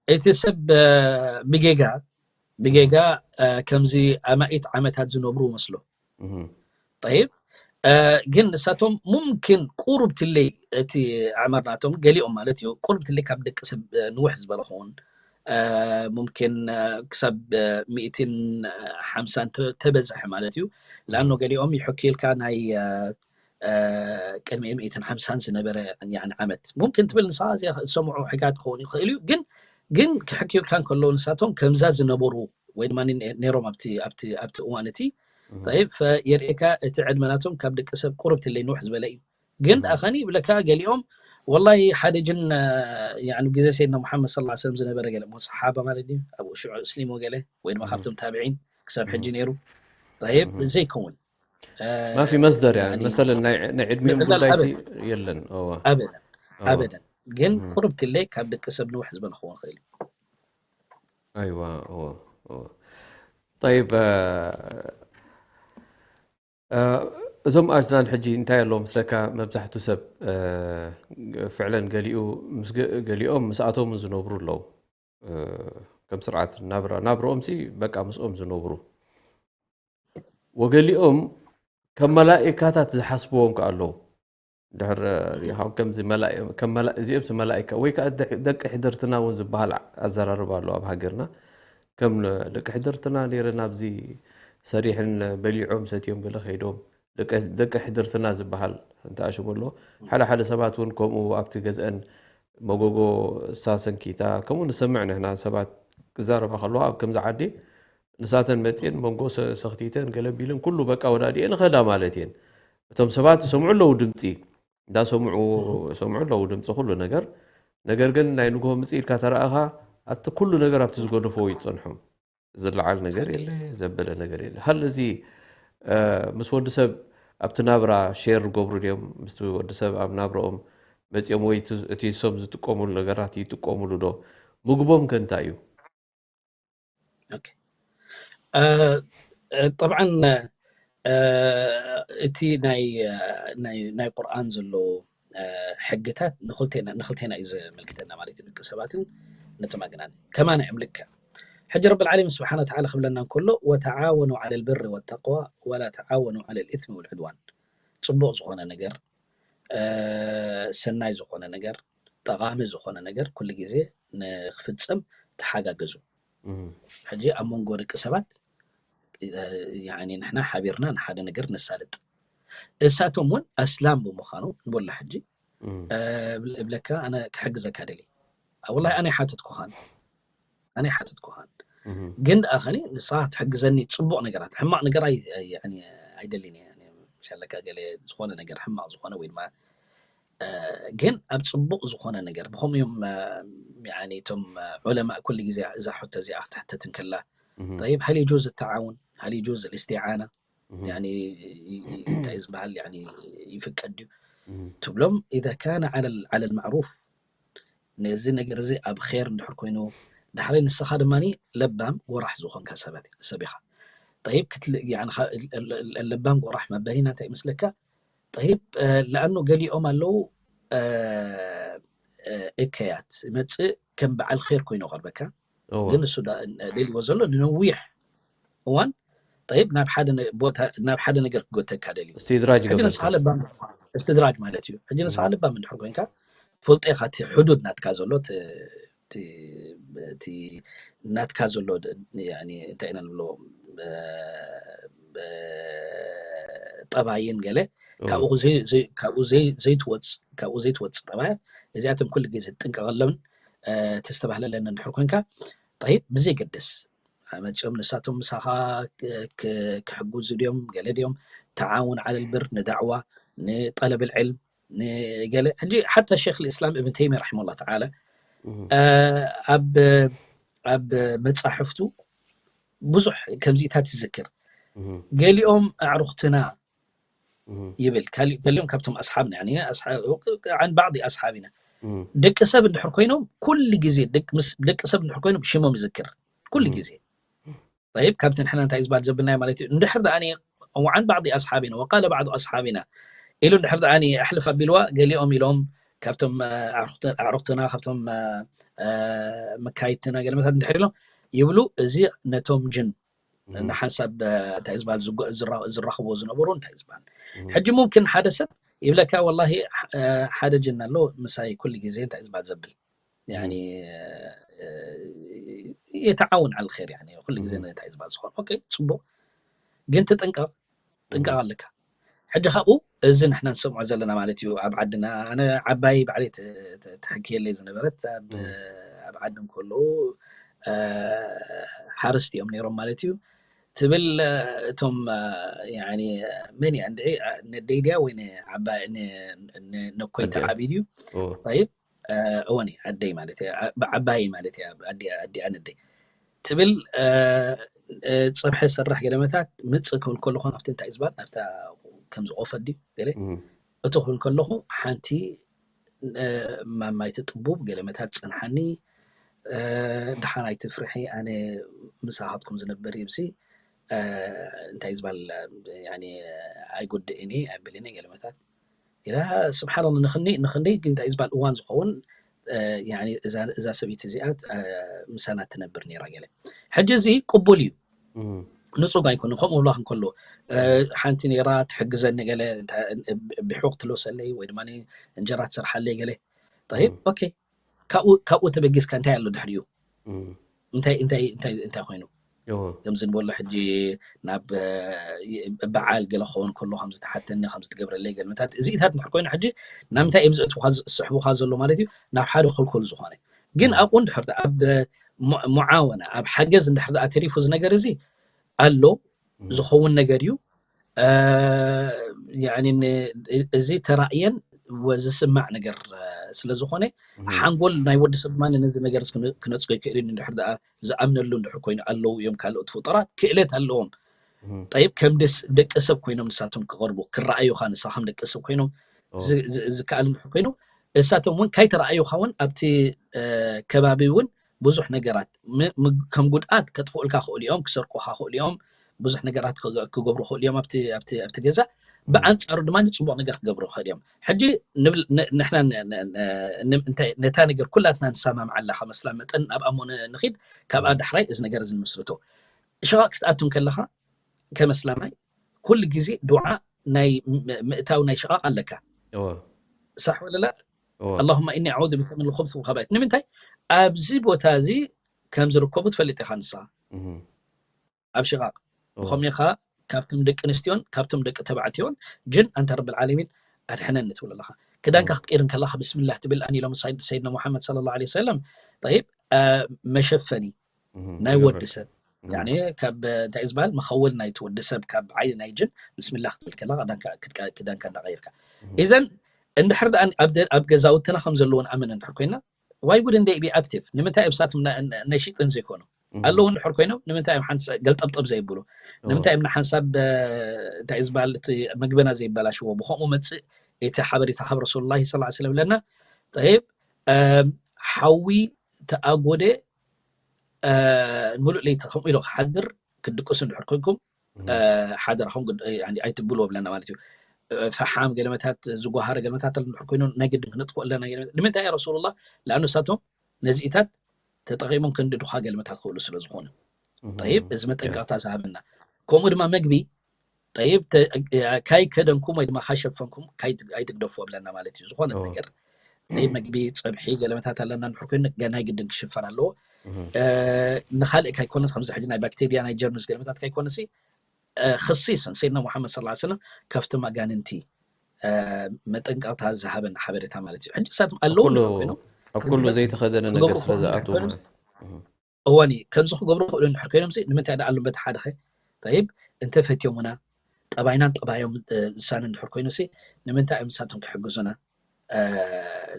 እቲ ሰብ እ፣ ብጌጋ ብጌጋ እ፣ ከምዚ ኣማኢት ዓመታት ዝነብሩ መስሎ። እህ። ጠይብ እ፣ ግን ንሳቶም ሙምኪን ቁሩብ ትለይ እቲ ኣዕማር ናቶም ገሊኦም ማለት እዩ ቁሩብ ትለይ ካብ ደቂ ሰብ እ፣ ንውሕ ዝበለ ክኸውን እ፣ ሙምኪን እ፣ ክሳብ እ፣ ሚእትን ሓምሳን ተ-፣ ተበዝሐ ማለት እዩ። ለኣኖ እህ። ገሊኦም ይሕክዩልካ ናይ እ፣ እ፣ ቅድሚ ሚእትን ሓምሳን ዝነበረ ያኒ ዓመት ሙምኪን ትብል ንስኻ እዚኣ ዝሰምዑ ሕጋት ክኸውን ይኽእል እዩ። ግን ግን ክሕክዩልካ እንከለዉ ንሳቶም ከምዛ ዝነበሩ ወይ ድማ ነ-፣ ነይሮም ኣብቲ ኣብቲ ኣብቲ እዋን እቲ እህ። ጠይብ ፈ-፣ የርእየካ እቲ ዕድመ ናቶም ካብ ደቂ ሰብ ቁርብ ትለይ ንውሕ ዝበለ እዩ። ግን እህ። ኣኸኒ ይብለካ ገሊኦም ወላሂ ሓደ ጅን ያኒ ግዜ ሰይድና ሙሓመድ ሰለላሁ ዐለይሂ ወሰለም ዝነበረ ገለ ሞ ሰሓባ ማለት እዩ ኣብኡ ሽዑ እስሊሞ ገለ ወይ ድማ ካብቶም ታብዒን ክሳብ ሕጂ ነይሩ። ጠይብ ዘይከውን ما في مصدر يعني مثلا ናይ ዕድሚኦም ጉዳይ የለን። ኣበደን ኣበደን ግን ቁርብትለይ ካብ ደቂ ሰብ ንውሕ ዝበለ ክኸውን ይኽእል እዩ። ኣይዋ እዎ እዎ ጠይብ እዞም ኣጅናን ሕጂ እንታይ ኣለዎ ምስለካ መብዛሕቱ ሰብ ፍዕለን ገሊኡ ገሊኦም ምስኣቶም ዝነብሩ ኣለዉ። ከም ስርዓት ናብራ ናብርኦም ሲ በቃ ምስኦም ዝነብሩ ወገሊኦም ከም መላኢካታት ዝሓስብዎም ከ ኣለዉ። ድሕር ሪኢኻ ከምዚ መላኢ- ከም መላ- እዚኦም ሲ መላኢካ ወይ ከዓ ደ- ደቂ ሕድርትና እውን ዝበሃል ኣዘራርባ ኣሎ ኣብ ሃገርና። ከም ደቂ ሕድርትና ነይረ ናብዚ ሰሪሕን በሊዖም ሰትዮም ገለ ከይዶም ደቂ- ደቂ ሕድርትና ዝበሃል እንተኣሽሙ ኣሎ። ሓደ ሓደ ሰባት እውን ከምኡ ኣብቲ ገዝአን መጎጎ እሳ ሰንኪታ ከምኡ ንሰምዕ ንሕና ሰባት ክዛረባ ከለዋ ኣብ ከምዚ ዓዲ ንሳተን መፅየን መንጎ ሰ- ሰኽቲተን ገለ ቢለን ኩሉ በቃ ወዳዲኤን ኸዳ ማለት እየን። እቶም ሰባት ይሰምዑ ኣለዉ ድምፂ እንዳሰምዑ ሰምዑ ኣለዉ ድምፂ ኩሉ ነገር። ነገር ግን ናይ ንግሆ ምፅእ ኢልካ ተረኣኻ ኣብቲ ኩሉ ነገር ኣብቲ ዝገደፈዎ ይፀንሑ። ዝለዓል ነገር የለ ዘበለ ነገር የለ። ሃል እዚ ምስ ወዲ ሰብ ኣብቲ ናብራ ሼር ዝገብሩ ድዮም ምስቲ ወዲ ሰብ ኣብ ናብረኦም መፂኦም ወይ እቲ- እቲ ሰብ ዝጥቀሙሉ ነገራት ይጥቀሙሉ ዶ? ምግቦም ከ እንታይ እዩ? ኦኬ። እ፣ እ፣ ጠብዓን እ፣ እቲ ናይ ናይ ናይ ቁርኣን ዘሎ እ፣ ሕግታት ንክልቴና ንክልቴና እዩ ዘመልክተና ማለት እዩ ደቂ ሰባትን ነቶም ኣግናን ከማና እዮም ልክዕ። ሕጂ ረብ ልዓለሚን ስብሓን ወተዓላ ክብለና እንከሎ ወተዓወኑ ዓለ ልብሪ ወተቅዋ ወላ ተዓወኑ ዓለ ልእትሚ ወልዕድዋን፣ ፅቡቅ ዝኾነ ነገር ሰናይ ዝኾነ ነገር ጠቓሚ ዝኾነ ነገር ኩሉ ግዜ ንክፍፀም ተሓጋገዙ። ሕጂ ኣብ መንጎ ደቂ ሰባት ንሕና ሓቢርና ንሓደ ነገር ነሳልጥ። እሳቶም እውን ኣስላም ብምዃኑ ንቦላ ሕጂ እብለካ ኣነ ክሕግዘካ ደሊ ወላ ኣነ ሓተትኩኻን ኣነ ሓተትኩኻን ግን ደኣ ኸኒ ንስኻ ትሕግዘኒ ፅቡቕ ነገራት ሕማቕ ነገር ኣይደልን እየ ሸለካ ገለ ዝኾነ ነገር ሕማቕ ዝኾነ ወይ ድማ ግን ኣብ ፅቡቕ ዝኾነ ነገር ብኸምኡ እዮም እቶም ዑለማእ ኩሉ ግዜ እዛ ሕቶ እዚኣ ክትሕተት እንከላ طيب هل يجوز التعاون هل يجوز الاستعانة يعني እንታይ ዝበሃል يعني ይፍቀድ ድዩ ትብሎም إذا كان على على المعروف ነዚ ነገር እዚ ኣብ ር እንድሕር ኮይኑ ዳሕረይ ንስኻ ድማ ለባም ጎራሕ ዝኾንካ ሰብ ኢኻ طيب ክትል يعني ለባም ጎራሕ መበሊና እንታይ ይመስለካ طيب ለኣኑ ገሊኦም ኣለዉ እከያት መፅእ ከም በዓል ር ኮይኑ ቀርበካ ግን እሱ ደልዎ ዘሎ ንነዊሕ እዋን طيب ናብ ሓደ ቦታ ናብ ሓደ ነገር ክጎተካ ደልዩ استدراج ንስኻ ለባም استدراج ማለት እዩ ሕጂ ንስኻ ለባም እንድሕር ኮይንካ ፈልጦ ኢኻ እቲ ሕዱድ ናትካ ዘሎ እቲ ናትካ ዘሎ እንታይ ኢና ንብሎ ጠባይን ገለ ካብኡ ዘይትወፅ ካብኡ ዘይትወፅ ጠባያት እዚኣቶም ኩሉ ግዜ ትጥንቀቐሎምን ተስተባህለለን እንድሕር ኮይንካ طيب ብዘይገድስ መፂኦም ንሳቶም ምሳኻ ክሕግዙ ድዮም ገለ ድዮም ተዓውን على البر ንዳዕዋ ንጠለብ العلم ንገለ ሕጂ ሓታ ሸክ الإسلام ابن تيمية رحمه الله تعالى ኣብ ኣብ መፃሕፍቱ ብዙሕ ከምዚታት ይዝክር ገሊኦም ኣዕሩኽትና ይብል ገሊኦም ካብቶም ኣስሓብና عن بعض ኣስሓብና ደቂ ሰብ እንድሕር ኮይኖም ኩሉ ግዜ ደቂ ሰብ እንድሕር ኮይኖም ሽሞም ይዝክር ኩሉ ግዜ طيب ካብቲ ንሕና እንታይ ዝበሃል ዘብልናዮ ማለት እዩ እንድሕር ደኣ عن بعض ኣስሓቢና وقال بعض ኣስሓቢና ኢሉ እንድሕር ደኣ ኣሕልፍ ኣቢልዋ ገሊኦም ኢሎም ካብቶም ኣዕሩኽትና ካብቶም መካይድትና ገለመታት እንድሕር ኢሎም ይብሉ እዚ ነቶም ጅን ንሓንሳብ እንታይ ዝበሃል ዝራኽብዎ ዝነበሩ እንታይ ዝበሃል ሕጂ ሙምክን ሓደ ሰብ ይብለካ ወላሂ ሓደ ጅን ኣሎ ምሳይ ኩሉ ግዜ እንታይ ዝበሃል ዘብል يعني يتعاون على الخير يعني ኩሉ ግዜ እንታይ ዝበሃል ዝኾን ኦኬ ፅቡቅ ግን ትጥንቀቕ ጥንቀቕ ኣለካ ሕጂ ካብኡ እዚ ንሕና ንሰምዖ ዘለና ማለት እዩ ኣብ ዓድና ኣነ ዓባይ ባዕለይ ተሕክየለይ ዝነበረት ኣብ ዓዲ እንከለዉ ሓረስቲ እዮም ነይሮም ማለት እዩ ትብል። እቶም ያኒ መን እያ እንድዒ፣ ነደይ ድያ ወይ ንዓባይ ነኮይታ ዓብይ ድዩ? ጠይብ፣ እወኒ ኣደይ ማለት እያ፣ ዓባይ ማለት እያ፣ ኣዲኣ ነደይ ትብል። ፀብሐ ሰርሕ ገለመታት ምፅእ ክብል ከለኹ ናብቲ እንታይ ዝበሃል ናብታ ከምዚ ቆፈት ድዩ ገለ እቶ ክብል ከለኹ ሓንቲ ማማይቲ ጥቡብ ገለመታት ፀንሓኒ። ደሓን ኣይትፍርሒ፣ ኣነ ምሳኻትኩም ዝነበር ይብሲ እንታይ ዝበሃል ኣይጎድእኒ ኣይብልኒ ገለመታት ኢላ። ስብሓን ንክንደይ ንክንደይ እንታይ ዝበሃል እዋን ዝኸውን እዛ ሰበይቲ እዚኣ ምሳና ትነብር ነይራ ገለ። ሕጂ እዚ ቅቡል እዩ፣ ንፁግ ኣይኮነ። ከምኡ ብላ እንከሎ ሓንቲ ነይራ ትሕግዘኒ ገለ፣ ብሑቕ ትለሰለይ ወይ ድማ እንጀራ ትሰርሓለይ ገለ። ጠይብ ኦኬ፣ ካብኡ ተበጊስካ እንታይ ኣሎ ድሕሪኡ? እንታይ እንታይ እንታይ እንታይ ኮይኑ ከምዚ ንበሎ ሕጂ ናብ በዓል ገለ ክኸውን ከሎ ከምዚ ትሓተኒ ከምዚ ትገብረለይ ገለመታት እዚኢታት እንድሕር ኮይኑ ሕጂ ናብ ምንታይ እዮም ዘእትውካ ዝስሕቡካ ዘሎ ማለት እዩ? ናብ ሓደ ኮልኮል ዝኾነ። ግን ኣብኡ እንድሕር ኣብ ሙዓወና ኣብ ሓገዝ እንድሕር ደኣ ተሪፉ እዚ ነገር እዚ ኣሎ፣ ዝኸውን ነገር እዩ። እዚ ተራእየን ዝስማዕ ነገር ስለ ዝኾነ ሓንጎል ናይ ወዲ ሰብ ድማ ነዚ ነገር ክነፅጎ ይክእል እዩ። እንድሕር ደኣ ዝኣምነሉ እንድሕር ኮይኑ ኣለዉ እዮም ካልኦት ፍጡራት ክእለት ኣለዎም። ጠይብ ከም ደቂ ሰብ ኮይኖም ንሳቶም ክቐርቡ ክረኣዩኻ ንሳ ከም ደቂ ሰብ ኮይኖም ዝከኣል እንድሕር ኮይኑ እሳቶም እውን ካይተረኣዩኻ እውን ኣብቲ ከባቢ እውን ብዙሕ ነገራት ከም ጉድኣት ከጥፍኡልካ ክእሉ እዮም፣ ክሰርቁኻ ክእሉ እዮም፣ ብዙሕ ነገራት ክገብሩ ክእሉ እዮም ኣብቲ ገዛ። ብኣንፃሩ ድማ ንፅቡቅ ነገር ክገብሩ ክእል እዮም። ሕጂ ንብል ንሕና ነታ ነገር ኩላትና ንሰማምዓላ ከመስላ መጠን ናብ ኣሞ ንኺድ፣ ካብኣ ዳሕራይ እዚ ነገር እዚ ንምስርቶ። ሽቓቕ ክትኣቱ ከለኻ ከመስላማይ ኩሉ ግዜ ዱዓ ናይ ምእታው ናይ ሽቓቕ ኣለካ። ሳሕ ወለላ ኣላሁማ ኢኒ ኣዑዙ ቢከ ምን ልኹብስ ወልኸባኢት። ንምንታይ ኣብዚ ቦታ እዚ ከም ዝርከቡ ትፈልጥ ኢኻ ንስኻ ኣብ ሽቓቕ ብኸምኡ ኢኻ ካብቶም ደቂ ኣንስትዮን ካብቶም ደቂ ተባዕትዮን ጅን ኣንታ ረብል ዓለሚን ኣድሕነኒ ትብል ኣለኻ። ክዳንካ ክትቀይር እንከለኻ ብስምላህ ትብል ኣን ኢሎም ሰይድና ሙሓመድ ሰለላሁ ዐለይሂ ወሰለም። ጠይብ መሸፈኒ ናይ ወዲ ሰብ ያኒ ካብ እንታይ ዝበሃል መኸወል ናይቲ ወዲ ሰብ ካብ ዓይኒ ናይ ጅን ብስምላህ ክትብል ከለኻ ክዳንካ እንዳቐይርካ። ኢዘን እንድሕር ደኣ ኣብ ገዛውትና ከም ዘለውን ኣመን እንድሕር ኮይና why wouldn't they be active? ንምንታይ እዮም ሳቶም ነሺጥን ዘይኮኑ ኣለዉ እንድሕር ኮይኖም ንምንታይ እዮም ሓንሳብ ገልጠብጠብ ዘይብሉ? ንምንታይ እዮም ንሓንሳብ እንታይ ዝበሃል እቲ መግብና ዘይበላሽዎ? ብኸምኡ መፅእ እቲ ሓበሬታ ካብ ረሱሉላሂ ሰለላሁ ዐለይሂ ወሰለም ኣለና። ጠይብ ሓዊ ተኣጎደ ሙሉእ ለይቲ ከምኡ ኢሉ ክሓድር ክትድቅሱ እንድሕር ኮይንኩም ሓደራኹም ኣይትብልዎ ብለና ማለት እዩ። ፈሓም ገለመታት ዝጓሃረ ገለመታት እንድሕር ኮይኑ ናይ ግድን ክነጥፍኦ ኣለና። ንምንታይ ረሱሉላህ? ለኣኑ እሳቶም ነዚኢታት ተጠቒሞም ክንዲ ድኻ ገለመታት ክብሉ ስለ ዝኾኑ። ጠይብ እዚ መጠንቀቕታ ዝሃበና። ከምኡ ድማ መግቢ ጠይብ ካይ ከደንኩም ወይ ድማ ካሸፈንኩም ኣይትግደፍዎ ብለና ማለት እዩ። ዝኾነ ነገር ናይ መግቢ ፀብሒ ገለመታት ኣለና እንድሕር ኮይኑ ናይ ግድን ክሽፈን ኣለዎ። ንካልእ ካይኮነስ ከምዚ ሕጂ ናይ ባክቴርያ ናይ ጀርምስ ገለመታት ካይኮነሲ ክሲሰን ሰይድና ሙሓመድ ሰለላሁ ዐለይሂ ወሰለም ካብቶም ኣጋንንቲ መጠንቀቕታ ዝሃበና ሓበሬታ ማለት እዩ። ሕጂ እሳቶም ኣለዉ እንድሕር ኮይኖም ኣብ ኩሉ ዘይተኸደነ ነገር ስለ ዝኣትዉ ማለት እዋን እዩ ከምዚ ክገብሩ ክእሉ እንድሕር ኮይኖም ሲ ንምንታይ ደኣ ኣሉም በቲ ሓደ ኸ ጠይብ እንተፈትዮሙና ጠባይናን ጠባዮም ዝሳነ እንድሕር ኮይኑ ሲ ንምንታይ እዮም ንሳቶም ክሕግዙና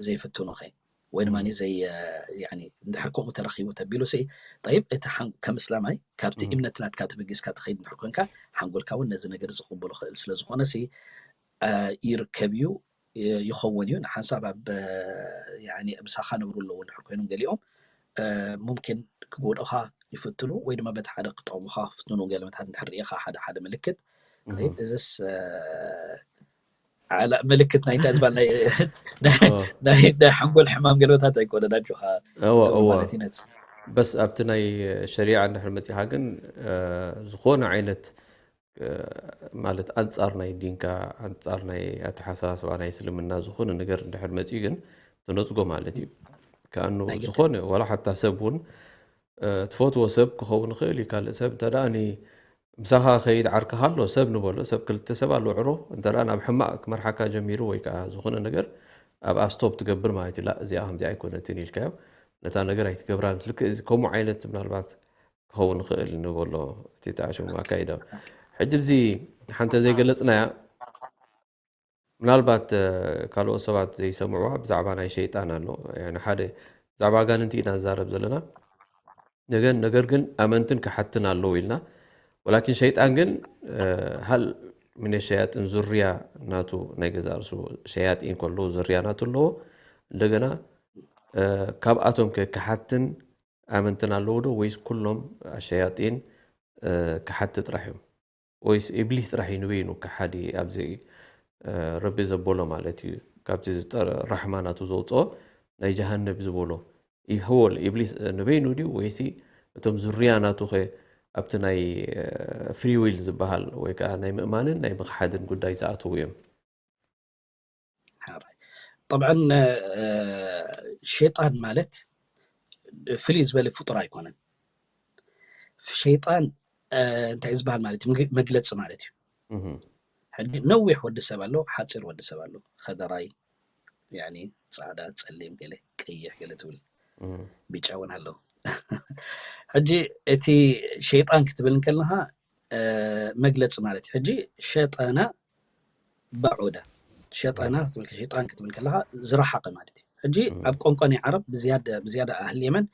ዘይፍትኑ ኸ ወይ ድማ ዘይ እንድሕር ከምኡ ተረኺቡ ተቢሉ ሲ ጠይብ እቲ ከም እስላማይ ካብቲ እምነት ናትካ ተበጊስካ ትኸይድ እንድሕር ኮንካ ሓንጎልካ እውን ነዚ ነገር ዝቕበሎ ክእል ስለ ዝኾነ ሲ ይርከብ እዩ ይኸውን እዩ። ንሓንሳብ ኣብ ምሳኻ ነብሩ ኣለዉ እንድሕር ኮይኖም ገሊኦም ሙምኪን ክጎድኡኻ ይፍትኑ ወይ ድማ በቲ ሓደ ክጠቕሙኻ ክፍትኑ ገለመታት እንድሕር ርኢኻ ሓደ ሓደ ምልክት እዚስ ምልክት ናይ እንታይ ዝበሃል ናይ ሓንጎል ሕማም ገለመታት ኣይኮነን ኣጆኻ ማለት እዩ። በስ ኣብቲ ናይ ሸሪዓ እንድሕር መፂኻ ግን ዝኾነ ዓይነት ማለት ኣንፃር ናይ ዲንካ ኣንፃር ናይ ኣተሓሳስባ ናይ እስልምና ዝኾነ ነገር እንድሕር መፂኡ ግን ትነፅጎ ማለት እዩ። ከኣኑ ዝኾነ ዋላ ሓታ ሰብ እውን ትፈትዎ ሰብ ክኸውን ይኽእል እዩ። ካልእ ሰብ እንተ ደኣ ምሳኻ ከይድ ዓርክኻ ኣሎ ሰብ ንበሎ ሰብ ክልተ ሰብ ኣሎ ዕሮ እንተ ደኣ ናብ ሕማቕ ክመርሓካ ጀሚሩ ወይ ከዓ ዝኾነ ነገር ኣብኣ ስቶፕ ትገብር ማለት እዩ። ላ እዚኣ ከምዚኣ ኣይኮነትን ኢልካዮ ነታ ነገር ኣይትገብራን። ልክእ እዚ ከምኡ ዓይነት ምናልባት ክኸውን ይኽእል ንበሎ እቲ ተኣሽሙ ኣካይዳ። ሕጂ እዚ ሓንቲ ዘይገለጽናያ ምናልባት ካልኦት ሰባት ዘይሰምዕዋ ብዛዕባ ናይ ሸይጣን ኣሎ። ሓደ ብዛዕባ ኣጋንንቲ ኢና ንዛረብ ዘለና። ነገር ግን ኣመንትን ክሓትን ኣለዉ ኢልና። ወላኪን ሸይጣን ግን ሃል ምን ሸያጢን ዙርያ ናቱ ናይ ገዛ ርሱ ሸያጢን ከሎ ዙርያ ናቱ ኣለዎ። እንደገና ካብኣቶም ከ ክሓትን ኣመንትን ኣለዉ ዶ ወይስ ኩሎም ሸያጢን ክሓቲ ጥራሕ እዮም? ወይስ ኢብሊስ ጥራሕ እዩ ንበይኑ ክሓዲ ኣብዚ ረቢ ዘበሎ ማለት እዩ። ካብቲ ዝጠረ ራሕማ ናቱ ዘውፅኦ ናይ ጀሃነብ ዝበሎ ይህወል ኢብሊስ ንበይኑ ድዩ ወይሲ እቶም ዙርያ ናቱ ኸ ኣብቲ ናይ ፍሪ ዊል ዝበሃል ወይ ከዓ ናይ ምእማንን ናይ ምኽሓድን ጉዳይ ዝኣተዉ እዮም? ጠብዐን ሸይጣን ማለት ፍልይ ዝበለ ፍጡር ኣይኮነን። ሸይጣን እንታይ ዝበሃል ማለት እዩ? መግለፂ ማለት እዩ። ሕጂ ነዊሕ ወዲ ሰብ ኣሎ፣ ሓፂር ወዲ ሰብ ኣሎ። ከደራይ፣ ያኒ ፃዕዳ፣ ፀሊም፣ ገለ ቀይሕ፣ ገለ ትብል፣ ቢጫ እውን ኣሎ። ሕጂ እቲ ሸይጣን ክትብል እንከለካ መግለፂ ማለት እዩ። ሕጂ ሸጠና ባዑዳ፣ ሸጠና ክትብል ሸይጣን ክትብል ከለካ ዝረሓቀ ማለት እዩ። ሕጂ ኣብ ቋንቋ ናይ ዓረብ ብዝያዳ ብዝያዳ ኣህል የመን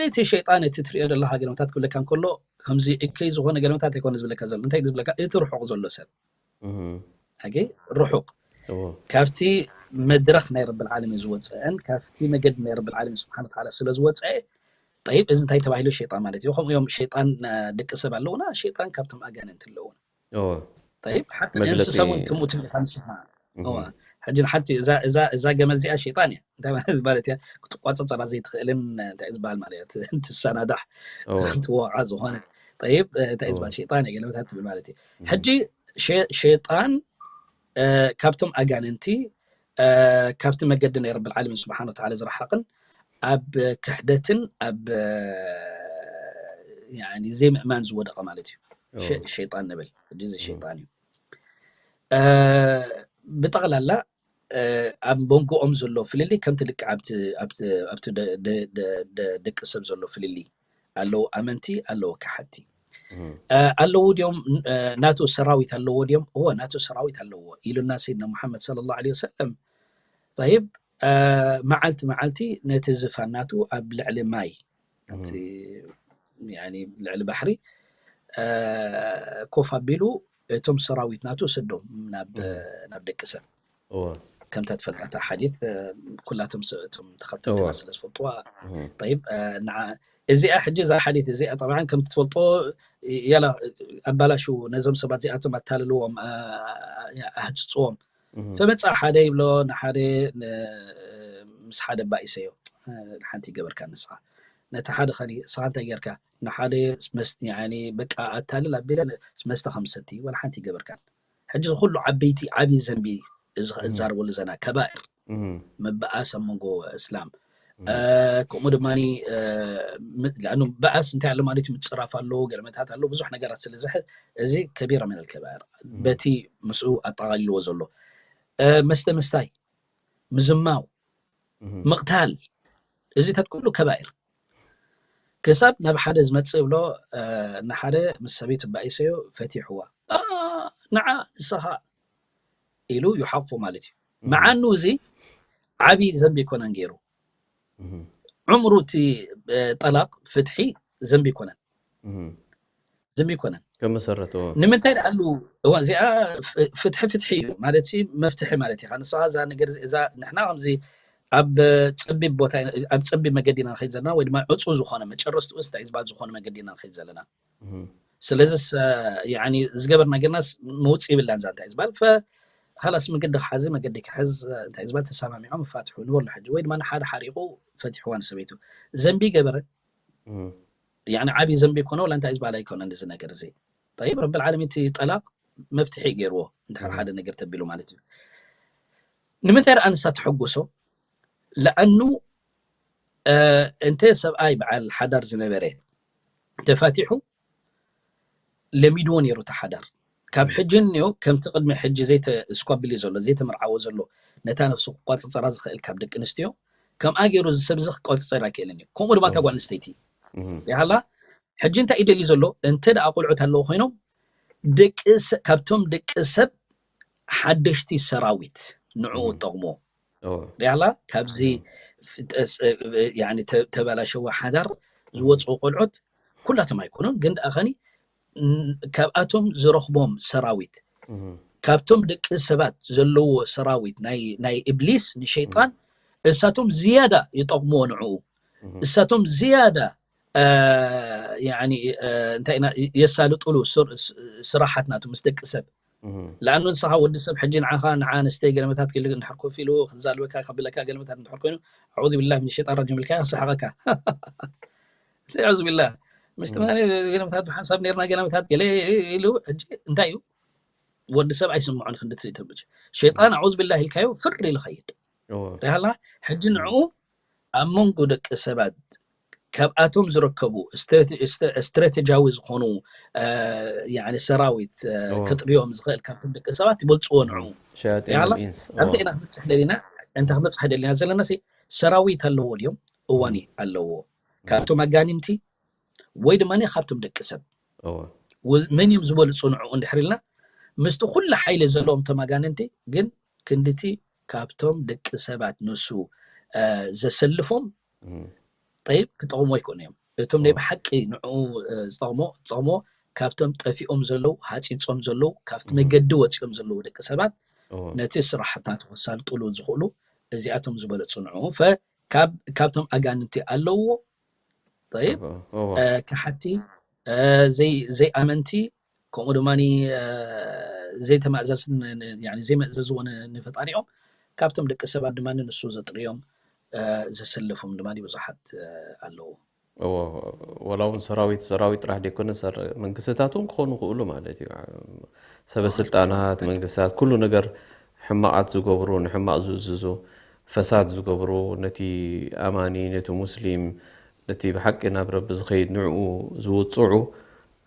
እቲ ሸይጣን እቲ ትሪኦ ዘለካ ገለመታት ክብለካ እንከሎ ከምዚ እከይ ዝኾነ ገለመታት ኣይኮነ ዝብለካ ዘሎ። እንታይ ዝብለካ? እቲ ርሑቕ ዘሎ ሰብ ኣገ ርሑቕ ካብቲ መድረኽ ናይ ረብል ዓለሚን ዝወፀአን ካብቲ መገዲ ናይ ረብል ዓለሚን ስብሓን ተዓላ ስለ ዝወፀአ፣ ጠይብ እዚ እንታይ ተባሂሉ? ሸይጣን ማለት እዩ። ከምኡ እዮም ሸይጣን ደቂ ሰብ ኣለውና፣ ሸይጣን ካብቶም ኣጋንንቲ ኣለውና። ጠይብ ሓቲ ንእንስሳ እውን ከምኡ ትብልካ ንስኻ። ሕጂ ንሓንቲ እዛ ገመል እዚኣ ሸይጣን እያ። እንታይ ማለት ማለት እያ? ክትቋፀፀራ ዘይትኽእልን እንታይ ዝበሃል ማለት እያ? ትሰናዳሕ ትወዓ ዝኾነ ጠይብ እንታይ ዝበሃል ሸይጣን እያ ገለመታት ትብል ማለት እዩ። ሕጂ ሸይጣን ካብቶም ኣጋንንቲ ካብቲ መገዲ ናይ ረብል ዓለሚን ስብሓን ወተዓላ ዝረሓቕን ኣብ ክሕደትን ኣብ ዘይምእማን ዝወደቐ ማለት እዩ። ሸይጣን ንብል እዚ ሸይጣን እዩ። ብጠቕላላ ኣብ መንጎኦም ዘሎ ፍልልይ ከምቲ ልክዕ ኣብቲ ደቂ ሰብ ዘሎ ፍልልይ ኣለዉ፣ ኣመንቲ ኣለዉ፣ ከሓድቲ ኣለዉ ድዮም? ናቱ ሰራዊት ኣለዎ ድዮም? እወ ናቱ ሰራዊት ኣለዎ ኢሉና ሰይድና ሙሓመድ ሰለላሁ ዐለይሂ ወሰለም። ጠይብ መዓልቲ መዓልቲ ነቲ ዝፋን ናቱ ኣብ ልዕሊ ማይ ኣብቲ ልዕሊ ባሕሪ ኮፍ ኣቢሉ እቶም ሰራዊት ናቱ ሰዶም ናብ ደቂ ሰብ። ከምታ ትፈልጣታ ሓዲት ኩላቶም እቶም ተኸተልትና ስለ ዝፈልጥዋ። ጠይብ ንዓ እዚኣ ሕጂ እዛ ሓዲት እዚኣ ጠብዓን ከም ትፈልጦ ያላ ኣባላሹ ነዞም ሰባት እዚኣቶም ኣታልልዎም ኣህፅፅዎም። ፈመፃ ሓደ ይብሎ ንሓደ ምስ ሓደ ባኢሰዮ ሓንቲ ይገበርካ ንስኻ ነቲ ሓደ ኸኒ እስኻ እንታይ ጌርካ ንሓደ መስቲ ዓኒ በቃ ኣታልል ኣቢለ መስተ ከምሰቲ ወላ ሓንቲ ይገበርካን። ሕጂ እዚ ኩሉ ዓበይቲ ዓብዪ ዘንቢ እዚ እዛረበሉ ዘና ከባእር ምበኣስ ኣብ መንጎ እስላም ከምኡ ድማ ኑ በኣስ እንታይ ኣሎ ማለት እዩ? ምፅራፍ ኣሎ፣ ገለመታት ኣሎ፣ ብዙሕ ነገራት ስለ ዝሕዝ እዚ ከቢራ ሚነል ከባእር በቲ ምስኡ ኣጠቓሊልዎ ዘሎ መስተ ምስታይ፣ ምዝማው፣ ምቕታል፣ እዚታት ኩሉ ከባይር። ክሳብ ናብ ሓደ ዝመፅእ ብሎ ንሓደ ምስ ሰበይቱ ባኢሰዮ ፈቲሕዋ። ንዓ ንስኻ ኢሉ ይሓቑፎ ማለት እዩ። መዓኑ እዚ ዓብዪ ዘንቢ ኣይኮነን ገይሩ። ዕምሩ እቲ ጠላቕ ፍትሒ ዘንቢ ኣይኮነን። ዝም ይኮነን ከም መሰረቱ ንምንታይ ደኣሉ እዋ እዚኣ ፍትሒ ፍትሒ እዩ ማለት ሲ መፍትሒ ማለት ኢኻ ንስኻ እዛ ነገር እዛ ንሕና ከምዚ ኣብ ፀቢብ ቦታ ኣብ ፀቢብ መገዲ ኢና ንኸይድ ዘለና ወይ ድማ ዕፁ ዝኾነ መጨረስትኡ እንታይ ዝበሃል ዝኾነ መገዲ ኢና ንኸይድ ዘለና ስለዚስ ዝገበርና ገርናስ መውፅእ ይብላን እዛ እንታይ ዝበሃል ሃላስ መገዲ ክሓዚ መገዲ ክሕዝ እንታይ ዝበሃል ተሰማሚዖም ይፋትሑ ንበሉ ሕጂ ወይ ድማ ንሓደ ሓሪቑ ፈቲሕዋ ንሰበይቱ ዘንቢ ገበረ ያኒ ዓብዪ ዘንቢ ይኮነ ወላ እንታይ ዝበሃል ኣይኮነን እዚ ነገር እዚ ጠይብ ረብል ዓለሚን እቲ ጠላቅ መፍትሒ ገይርዎ እንድሕር ሓደ ነገር ተቢሉ ማለት እዩ ንምንታይ ደኣ ንሳ ተሐጉሶ ለኣኑ እንተ ሰብኣይ በዓል ሓዳር ዝነበረ ተፋቲሑ ለሚድዎ ነይሩ እቲ ሓዳር ካብ ሕጂ እንዮ ከምቲ ቅድሚ ሕጂ ዘይተስኳብሊ ዘሎ ዘይተመርዓዎ ዘሎ ነታ ነፍሱ ክቋፅፀራ ዝኽእል ካብ ደቂ ኣንስትዮ ከምኣ ገይሩ እዚ ሰብ እዚ ክቆፅፀር ኣይክእልን እዩ ከምኡ ድማ እታ ጓል ኣንስተይቲ ይሃላ ሕጂ እንታይ እዩ ደልዩ ዘሎ? እንተ ደኣ ቆልዑት ኣለዉ ኮይኖም፣ ደቂ ሰ-፣ ካብቶም ደቂ ሰብ ሓደሽቲ ሰራዊት ንዕኡ እም። እጠቕሞ። ኦ። ሪኣላ ካብዚ እም። ፍ-፣ ተ-፣ ስ-፣ ያኒ ተ-፣ ተበላሸወ ሓዳር ዝወፅኡ ቆልዑት ኩላቶም ኣይኮኑን፣ ግን ደኣ ኸኒ ን-፣ ካብኣቶም ዝረኽቦም ሰራዊት፣ እም። ካብቶም ደቂ ሰባት ዘለዎ ሰራዊት ናይ፣ ናይ ኢብሊስ ንሸይጣን፣ እም። እሳቶም ዝያዳ ይጠቕምዎ ንዕኡ። እም። እሳቶም ዝያዳ፣ አ፣ ያኒ፣ አ፣ እንታይ ኢና፣ የሳልጡሉ ስር-፣ ስ-፣ ስራሓት ናቱ ምስ ደቂ ሰብ። እም። ለኣኑ ንስኻ ወዲ ሰብ ሕጂ ንዓኻ፣ ንዓ ኣነስተይ ገለመታት ክልግ እንድሕር ኮፍ ኢሉ ክዛልበካ ከብለካ ገለመታት እንድሕር ኮይኑ፣ ኣዑዙ ቢላህ ምን ሸይጣን ረጂም ኢልካ ክስሕቐካ። ኣዑዙ ቢላህ። ምስ እም። ትማሊ ገለመታት ብሓንሳብ ነርና ገለመታት ገለ ኢሉ፣ ሕጂ እንታይ እዩ? ወዲ ሰብ ኣይስምዖን ክንዲ ትሪእቶ ብቻ። ሸይጣን ኣዑዝ ቢላህ ኢልካዮ ፍር ኢሉ ኸይድ። እዎ። ሪሃላ ሕጂ እም። ንዕኡ ኣብ መንጎ ደቂ ሰባት ካብኣቶም ዝርከቡ ስትራቴ-፣ ስተ-፣ ስትራቴጂያዊ ዝኾኑ፣ አ፣ ያኒ ሰራዊት፣ አ፣ እዎ። ከጥርዮም ዝኽእል ካብቶም ደቂ ሰባት ይበልጽዎ ንዕኡ። እም። ሸያጢን ሪሃላ ኣልኢንስ። ከምቲ እዎ። ኢና ክንበጽሕ ደሊና፣ እንተ ክንበጽሕ ደሊና ዘለና ሲ ሰራዊት ኣለዎ ድዮም? እዋኒ እም። ኣለዎ። እም። ካብቶም ኣጋንንቲ ወይ ድማ ካብቶም ደቂ ሰብ። እዎ። ወ-፣ መን እዮም ዝበልጹ ንዕኡ እንድሕር ኢልና፣ ምስቲ ኩሉ ሓይሊ ዘለዎም እቶም ኣጋንንቲ፣ ግን ክንድቲ ካብቶም ደቂ ሰባት ንሱ፣ አ፣ ዘሰልፎም፣ እም። ጠይብ፣ ክጠቕሞ ኣይኮኑ እዮም። እቶም ናይ እዎ። ብሓቂ ንዕኡ፣ አ፣ ዝጠቕሞ፣ ዝጠቕሞ ካብቶም ጠፊኦም ዘለዉ፣ ሃጺጾም ዘለዉ፣ ካብቲ እም። መገዲ ወጺኦም ዘለዉ ደቂ ሰባት፣ እዎ። ነቲ ስራሕትና ተወሳልጡሉ ዝኽእሉ እዚኣቶም ዝበለጹ ንዕኡ። ፈ-፣ ካብ፣ ካብቶም ኣጋንንቲ ኣለውዎ። ጠይብ፣ እዎ፣ እዎ። አ፣ ከሓቲ፣ አ፣ ዘይ-፣ ዘይኣመንቲ፣ ከምኡ ድማ፣ አ፣ ዘይተማእዘዝን ን-፣ ን-፣ ያኒ ዘይመእዘዝዎ ን-፣ ንፈጣሪኦም፣ ካብቶም ደቂ ሰባት ድማ ንሱ ዘጥርዮም፣ አ፣ ዘሰልፎም ድማ ብዙሓት፣ አ፣ ኣለዉ። እዎ፣ ወላ እውን ሰራዊት፣ ሰራዊት ጥራሕ ደይኮነ፣ ሰር-፣ መንግስትታት እውን ክኾኑ ይኽእሉ ማለት እዩ። ሰበ ስልጣናት፣ መንግስታት፣ ኩሉ ነገር ሕማቓት ዝገብሩ፣ ንሕማቕ ዝእዝዙ፣ ፈሳድ ዝገብሩ፣ ነቲ ኣማኒ፣ ነቲ ሙስሊም፣ ነቲ ብሓቂ ናብ ረቢ ዝኸይድ ንዕኡ ዝውጽዑ፣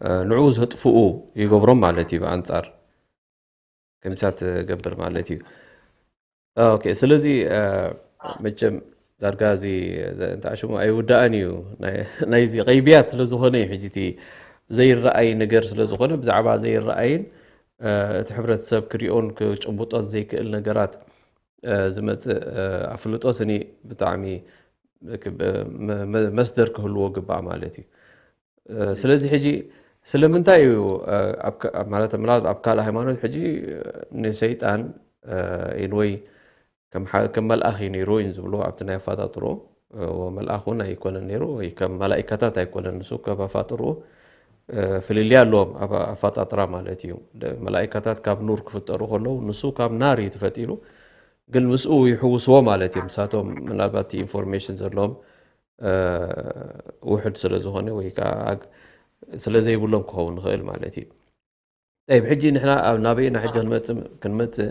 እ፣ ንዕኡ ዘጥፍኡ ይገብሮም ማለት እዩ ብኣንጻር። ከምሳ ትገብር ማለት እዩ። ኦኬ፣ ስለዚ፣ እ፣ መቸም ዳርጋ እዚ፣ እንተ ሽሙ ኣይውዳእን እዩ። ናይ፣ ናይዚ ቀይብያት ስለ ዝኾነ እዩ። ሕጂ እቲ ዘይረኣይ ነገር ስለ ዝኾነ፣ ብዛዕባ ዘይረኣይን፣ እ፣ እቲ ሕብረተሰብ ክሪኦን ክጭብጦን ዘይክእል ነገራት፣ እ፣ ዝመጽእ፣ እ፣ ኣፍልጦ ስኒ ብጣዕሚ ክብ-፣ መ-፣ መ-፣ መስደር ክህልዎ ግባእ ማለት እዩ። እ፣ ስለዚ ሕጂ ስለምንታይ እዩ፣ እ፣ ኣብ ከ-፣ ኣብ፣ ማለት ምናልባት ኣብ ካልእ ሃይማኖት ሕጂ፣ እ፣ ንሰይጣን፣ እ፣ ኢንወይ ከም ሓ-፣ ከም መልኣኽ እዩ ነይሩ እዩ ዝብሎ ኣብቲ ናይ ኣፈጣጥሮ። እ፣ መልኣኽ እውን ኣይኮነን ነይሩ፣ ወይ ከም መላኢካታት ኣይኮነን። ንሱ ከም ኣፋጥርኡ፣ እ፣ ፍልልይ ኣለዎም ኣብ ኣፈጣጥራ ማለት እዩ። ደ-፣ መላኢካታት ካብ ኑር ክፍጠሩ ከለዉ ንሱ ካብ ናር እዩ ተፈጢሩ። ግን ምስኡ ይሕውስዎ ማለት እዩ። ምሳቶም ምናልባት እቲ ኢንፎርሜሽን ዘለዎም፣ እ፣ ውሑድ ስለ ዝኾነ ወይ ከዓ ኣግ-፣ ስለ ዘይብሎም ክኸውን ንኽእል ማለት እዩ። ጠይብ፣ ሕጂ ንሕና ኣብ ናበይና ሕጂ ክንመጽእ፣ ክንመጽእ፣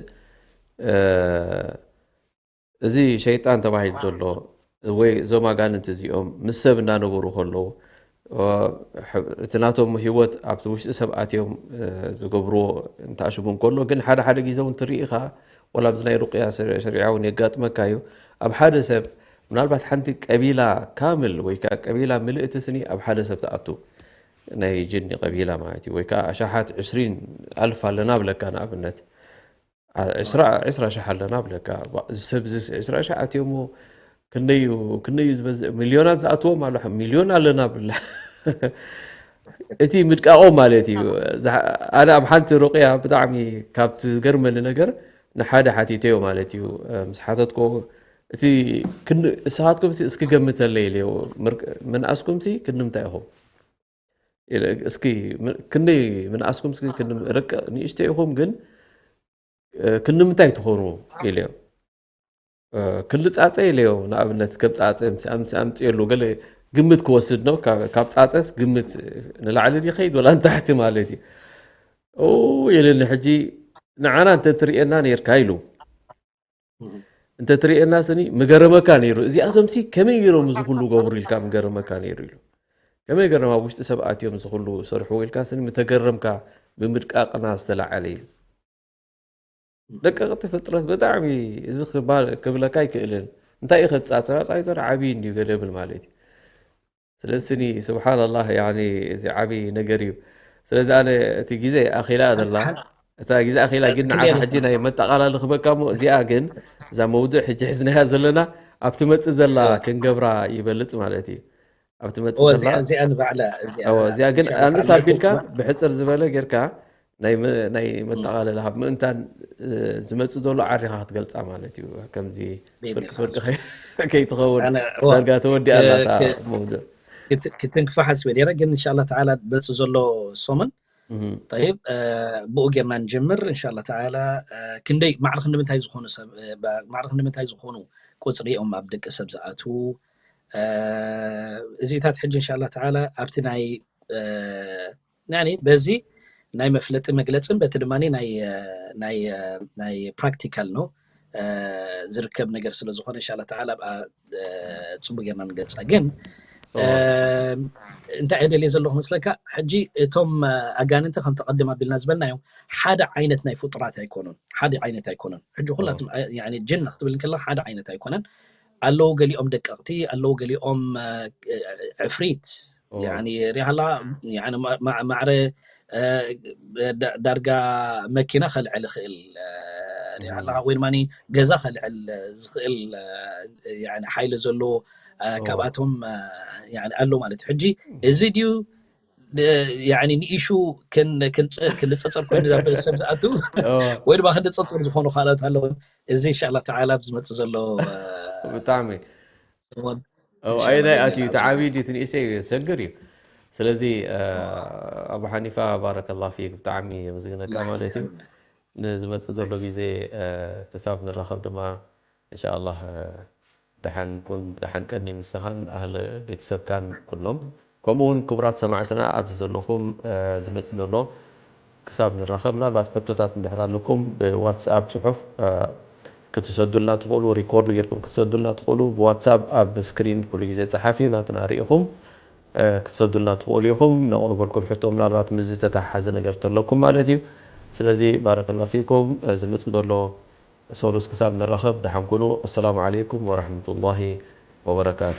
እ፣ እዚ ሸይጣን ተባሂሉ ዘሎ ወይ እዞም ኣጋንንቲ እዚኦም ምስ ሰብ እናነበሩ ከለዉ፣ እ፣ ሕ-፣ እቲ ናቶም ህይወት ኣብቲ ውሽጢ ሰብ ኣትዮም፣ እ፣ ዝገብርዎ እንተኣሽሙ እንከሎ፣ ግን ሓደ ሓደ ግዜ እውን ትርኢ ኢኻ፣ ወላ ኣብዚ ናይ ሩቅያ ሰሪ-፣ ሰሪዓ እውን የጋጥመካ እዩ። ኣብ ሓደ ሰብ ምናልባት ሓንቲ ቀቢላ ካምል ወይ ከዓ ቀቢላ ምልእቲ ስኒ ኣብ ሓደ ሰብ ትኣቱ፣ ናይ ጅኒ ቀቢላ ማለት እዩ። ወይ ከዓ ኣሽሓት ዕስሪን ኣልፍ ኣለና ብለካ፣ ንኣብነት ዓ-፣ ዕስራ፣ ዕስራ ሽሕ ኣለና ብለካ። ባ-፣ እዚ ሰብ እዚ ዕስራ ሽሕ ኣትዮሞ ክንደዩ፣ ክንደዩ ዝበዝሕ፣ ሚልዮናት ዝኣትዎም ኣሎ፣ ሚልዮን ኣለና ብላ። እቲ ምድቃቖም ማለት እዩ። ዝሓ-፣ ኣነ ኣብ ሓንቲ ሩቅያ ብጣዕሚ ካብቲ ዝገርመኒ ነገር ንሓደ ሓቲተዮ ማለት እዩ። እ፣ ምስ ሓተትኮ፣ እቲ ክን-፣ ንስኻትኩም ሲ እስኪ ገምተለይ ኢለዮ። ምርቅ-፣ ምንኣስኩም ሲ ክንዲ ምንታይ ኢኹም? ኢለ፣ እስኪ ም-፣ ክንደይ ምንኣስኩም ሲ ክንዲ ም-፣ ርቅ-፣ ንእሽተይ ኢኹም ግን፣ እ፣ ክንዲ ምንታይ ትኾኑ ኢለዮ። እ፣ ክንዲ ጻጸ ኢለዮ። ንኣብነት ከም ጻጸ ምስ-፣ ኣምስ-፣ ኣምጽኤሉ ገለ ግምት ክወስድ ነው። ካብ፣ ካብ ጻጸስ ግምት ንላዕሊ ይኸይድ ወላ ንታሕቲ ማለት እዩ። ኦ፣ ኢለኒ፣ ሕጂ ንዓና እንተ ትርእየና ነይርካ ኢሉ። እም። እንተ ትርእየና ስኒ ምገረመካ ነይሩ። እዚኣቶም ሲ ከመይ ገይሮም እዚ ኩሉ ገብሩ ኢልካ ምገረመካ ነይሩ ኢሉ። ከመይ ገይሮም ኣብ ውሽጢ ሰብ ኣትዮም እዚ ኩሉ ሰርሑ ኢልካ ስኒ ምተገረምካ ብምድቃቕና ዝተላዓለ ኢሉ። ደቀቕቲ ፍጥረት ብጣዕሚ እዚ ክባል-፣ ክብለካ ኣይክእልን። እንታይ እዩ ከጻጽራ? ጻይጸር ዓብዪ እንድዩ ገለ ብል ማለት እዩ። ስለስኒ ስብሓንላህ፣ ያኒ፣ እዚ ዓብዪ ነገር እዩ። ስለዚ ኣነ እቲ ግዜ ኣኺላ ዘላ፣ እታ ግዜ ኣኺላ፣ ግን ንዓኻ ሕጂ ናይ መጠቓላሊ ክበካ እሞ፣ እዚኣ ግን፣ እዛ መውዱዕ ሕጂ ሒዝናያ ዘለና፣ ኣብቲ መጽእ ዘላ ክንገብራ ይበልጽ ማለት እዩ። ኣብቲ መጽእ ዘላ እዚኣ ንባዕላ፣ እዚኣ ግን ኣንስ ኣቢልካ ብሕጽር ዝበለ ጌርካ ናይ መጠቓለሊ ሃብ ምእንታን ዝመጽእ ዘሎ ዓሪኻ ክትገልጻ ማለት እዩ። ከምዚ ፍርቂ ፍርቂ ከይትኸውን፣ ዳርጋ ተወዲኣ ኣላ እታ መውዱዕ። ክትንክፋ ሓሲበ ነይረ፣ ግን እንሻላ ተዓላ መጽእ ዘሎ ሰሙን፣ ጠይብ፣ ብኡ ጌርና ንጀምር እንሻላ ተዓላ። ክንደይ ማዕርኽ ንምንታይ ዝኾኑ ሰብ፣ ማዕርኽ ንምንታይ ዝኾኑ ቁፅሪ እዮም ኣብ ደቂ ሰብ ዝኣትዉ? እዚታት ሕጂ እንሻላ ተዓላ ኣብቲ ናይ፣ ያኒ፣ በዚ ናይ መፍለጢ መግለፅን በቲ ድማ ናይ፣ ናይ፣ ናይ ፕራክቲካል ነው ዝርከብ ነገር ስለ ዝኾነ፣ እንሻላ ተዓላ ኣብኣ ጽቡቅ ጌርና ንገልጻ። ግን እንታይ እየ ደልየ ዘለኹ መስለካ፣ ሕጂ እቶም ኣጋንንቲ ከም ተቐድም ኣቢልና ዝበልናዮም ሓደ ዓይነት ናይ ፍጡራት ኣይኮኑን፣ ሓደ ዓይነት ኣይኮኑን። ሕጂ ኩላትም፣ ያኒ፣ ጅን ክትብል እንከለኻ ሓደ ዓይነት ኣይኮነን። ኣለዉ ገሊኦም ደቀቕቲ፣ ኣለዉ ገሊኦም ዕፍሪት። ያኒ ሪሃላ፣ ያኒ፣ ማዕረ ዳርጋ መኪና ከልዕል ይኽእል፣ ሪሃላ፣ ወይ ድማ ገዛ ከልዕል ዝኽእል ሓይሊ ዘለዎ ካብኣቶም ኣሎ ማለት እዩ። ሕጂ እዚ ድዩ ንኢሹ ክንፀፀር ኮይኑ ናብ ሰብ ዝኣትው፣ ወይ ድማ ክንፀፀር ዝኾኑ ካልኦት ኣለዉ? እዚ እንሻላ ተዓላ ኣብ ዝመፅእ ዘሎ ብጣዕሚ ኣይናይ ኣትዩ ተዓብዩ ድዩ ትንእሰይ ዘሰግር እዩ። ስለዚ ኣቡ ሓኒፋ ባረከላ ፊክ ብጣዕሚ የመስግነካ ማለት እዩ። ንዝመፅእ ዘሎ ግዜ ክሳብ ንራኸብ ድማ እንሻኣላህ ደሓን ኩን፣ ደሓን ቀኒ ንስኻን ኣህሊ ቤተሰብካን ኩሎም። ከምኡ እውን ክቡራት ሰማዕትና ኣብዚ ዘለኹም ዝመፅእ ዘሎ ክሳብ ንራኸብ ምናልባት ሕቶታት እንድሕር ኣለኩም ብዋትስኣፕ ፅሑፍ ክትሰዱልና ትኽእሉ፣ ሪኮርድ ጌርኩም ክትሰዱልና ትኽእሉ። ብዋትሳፕ ኣብ ስክሪን ኩሉ ግዜ ፀሓፊ ናትና ርኢኹም ክትሰዱልና ትኽእሉ ኢኹም። ነቕርበልኩም ሕቶ ምናልባት ምስ ዝተተሓሓዘ ነገር ተለኩም ማለት እዩ። ስለዚ ባረከላ ፊኩም። ዝመፅእ ዘሎ ሰሉስ ክሳብ ንራኸብ ደሓን ኩኑ። ኣሰላሙ ዓለይኩም ወረሕመቱላሂ ወበረካቱ።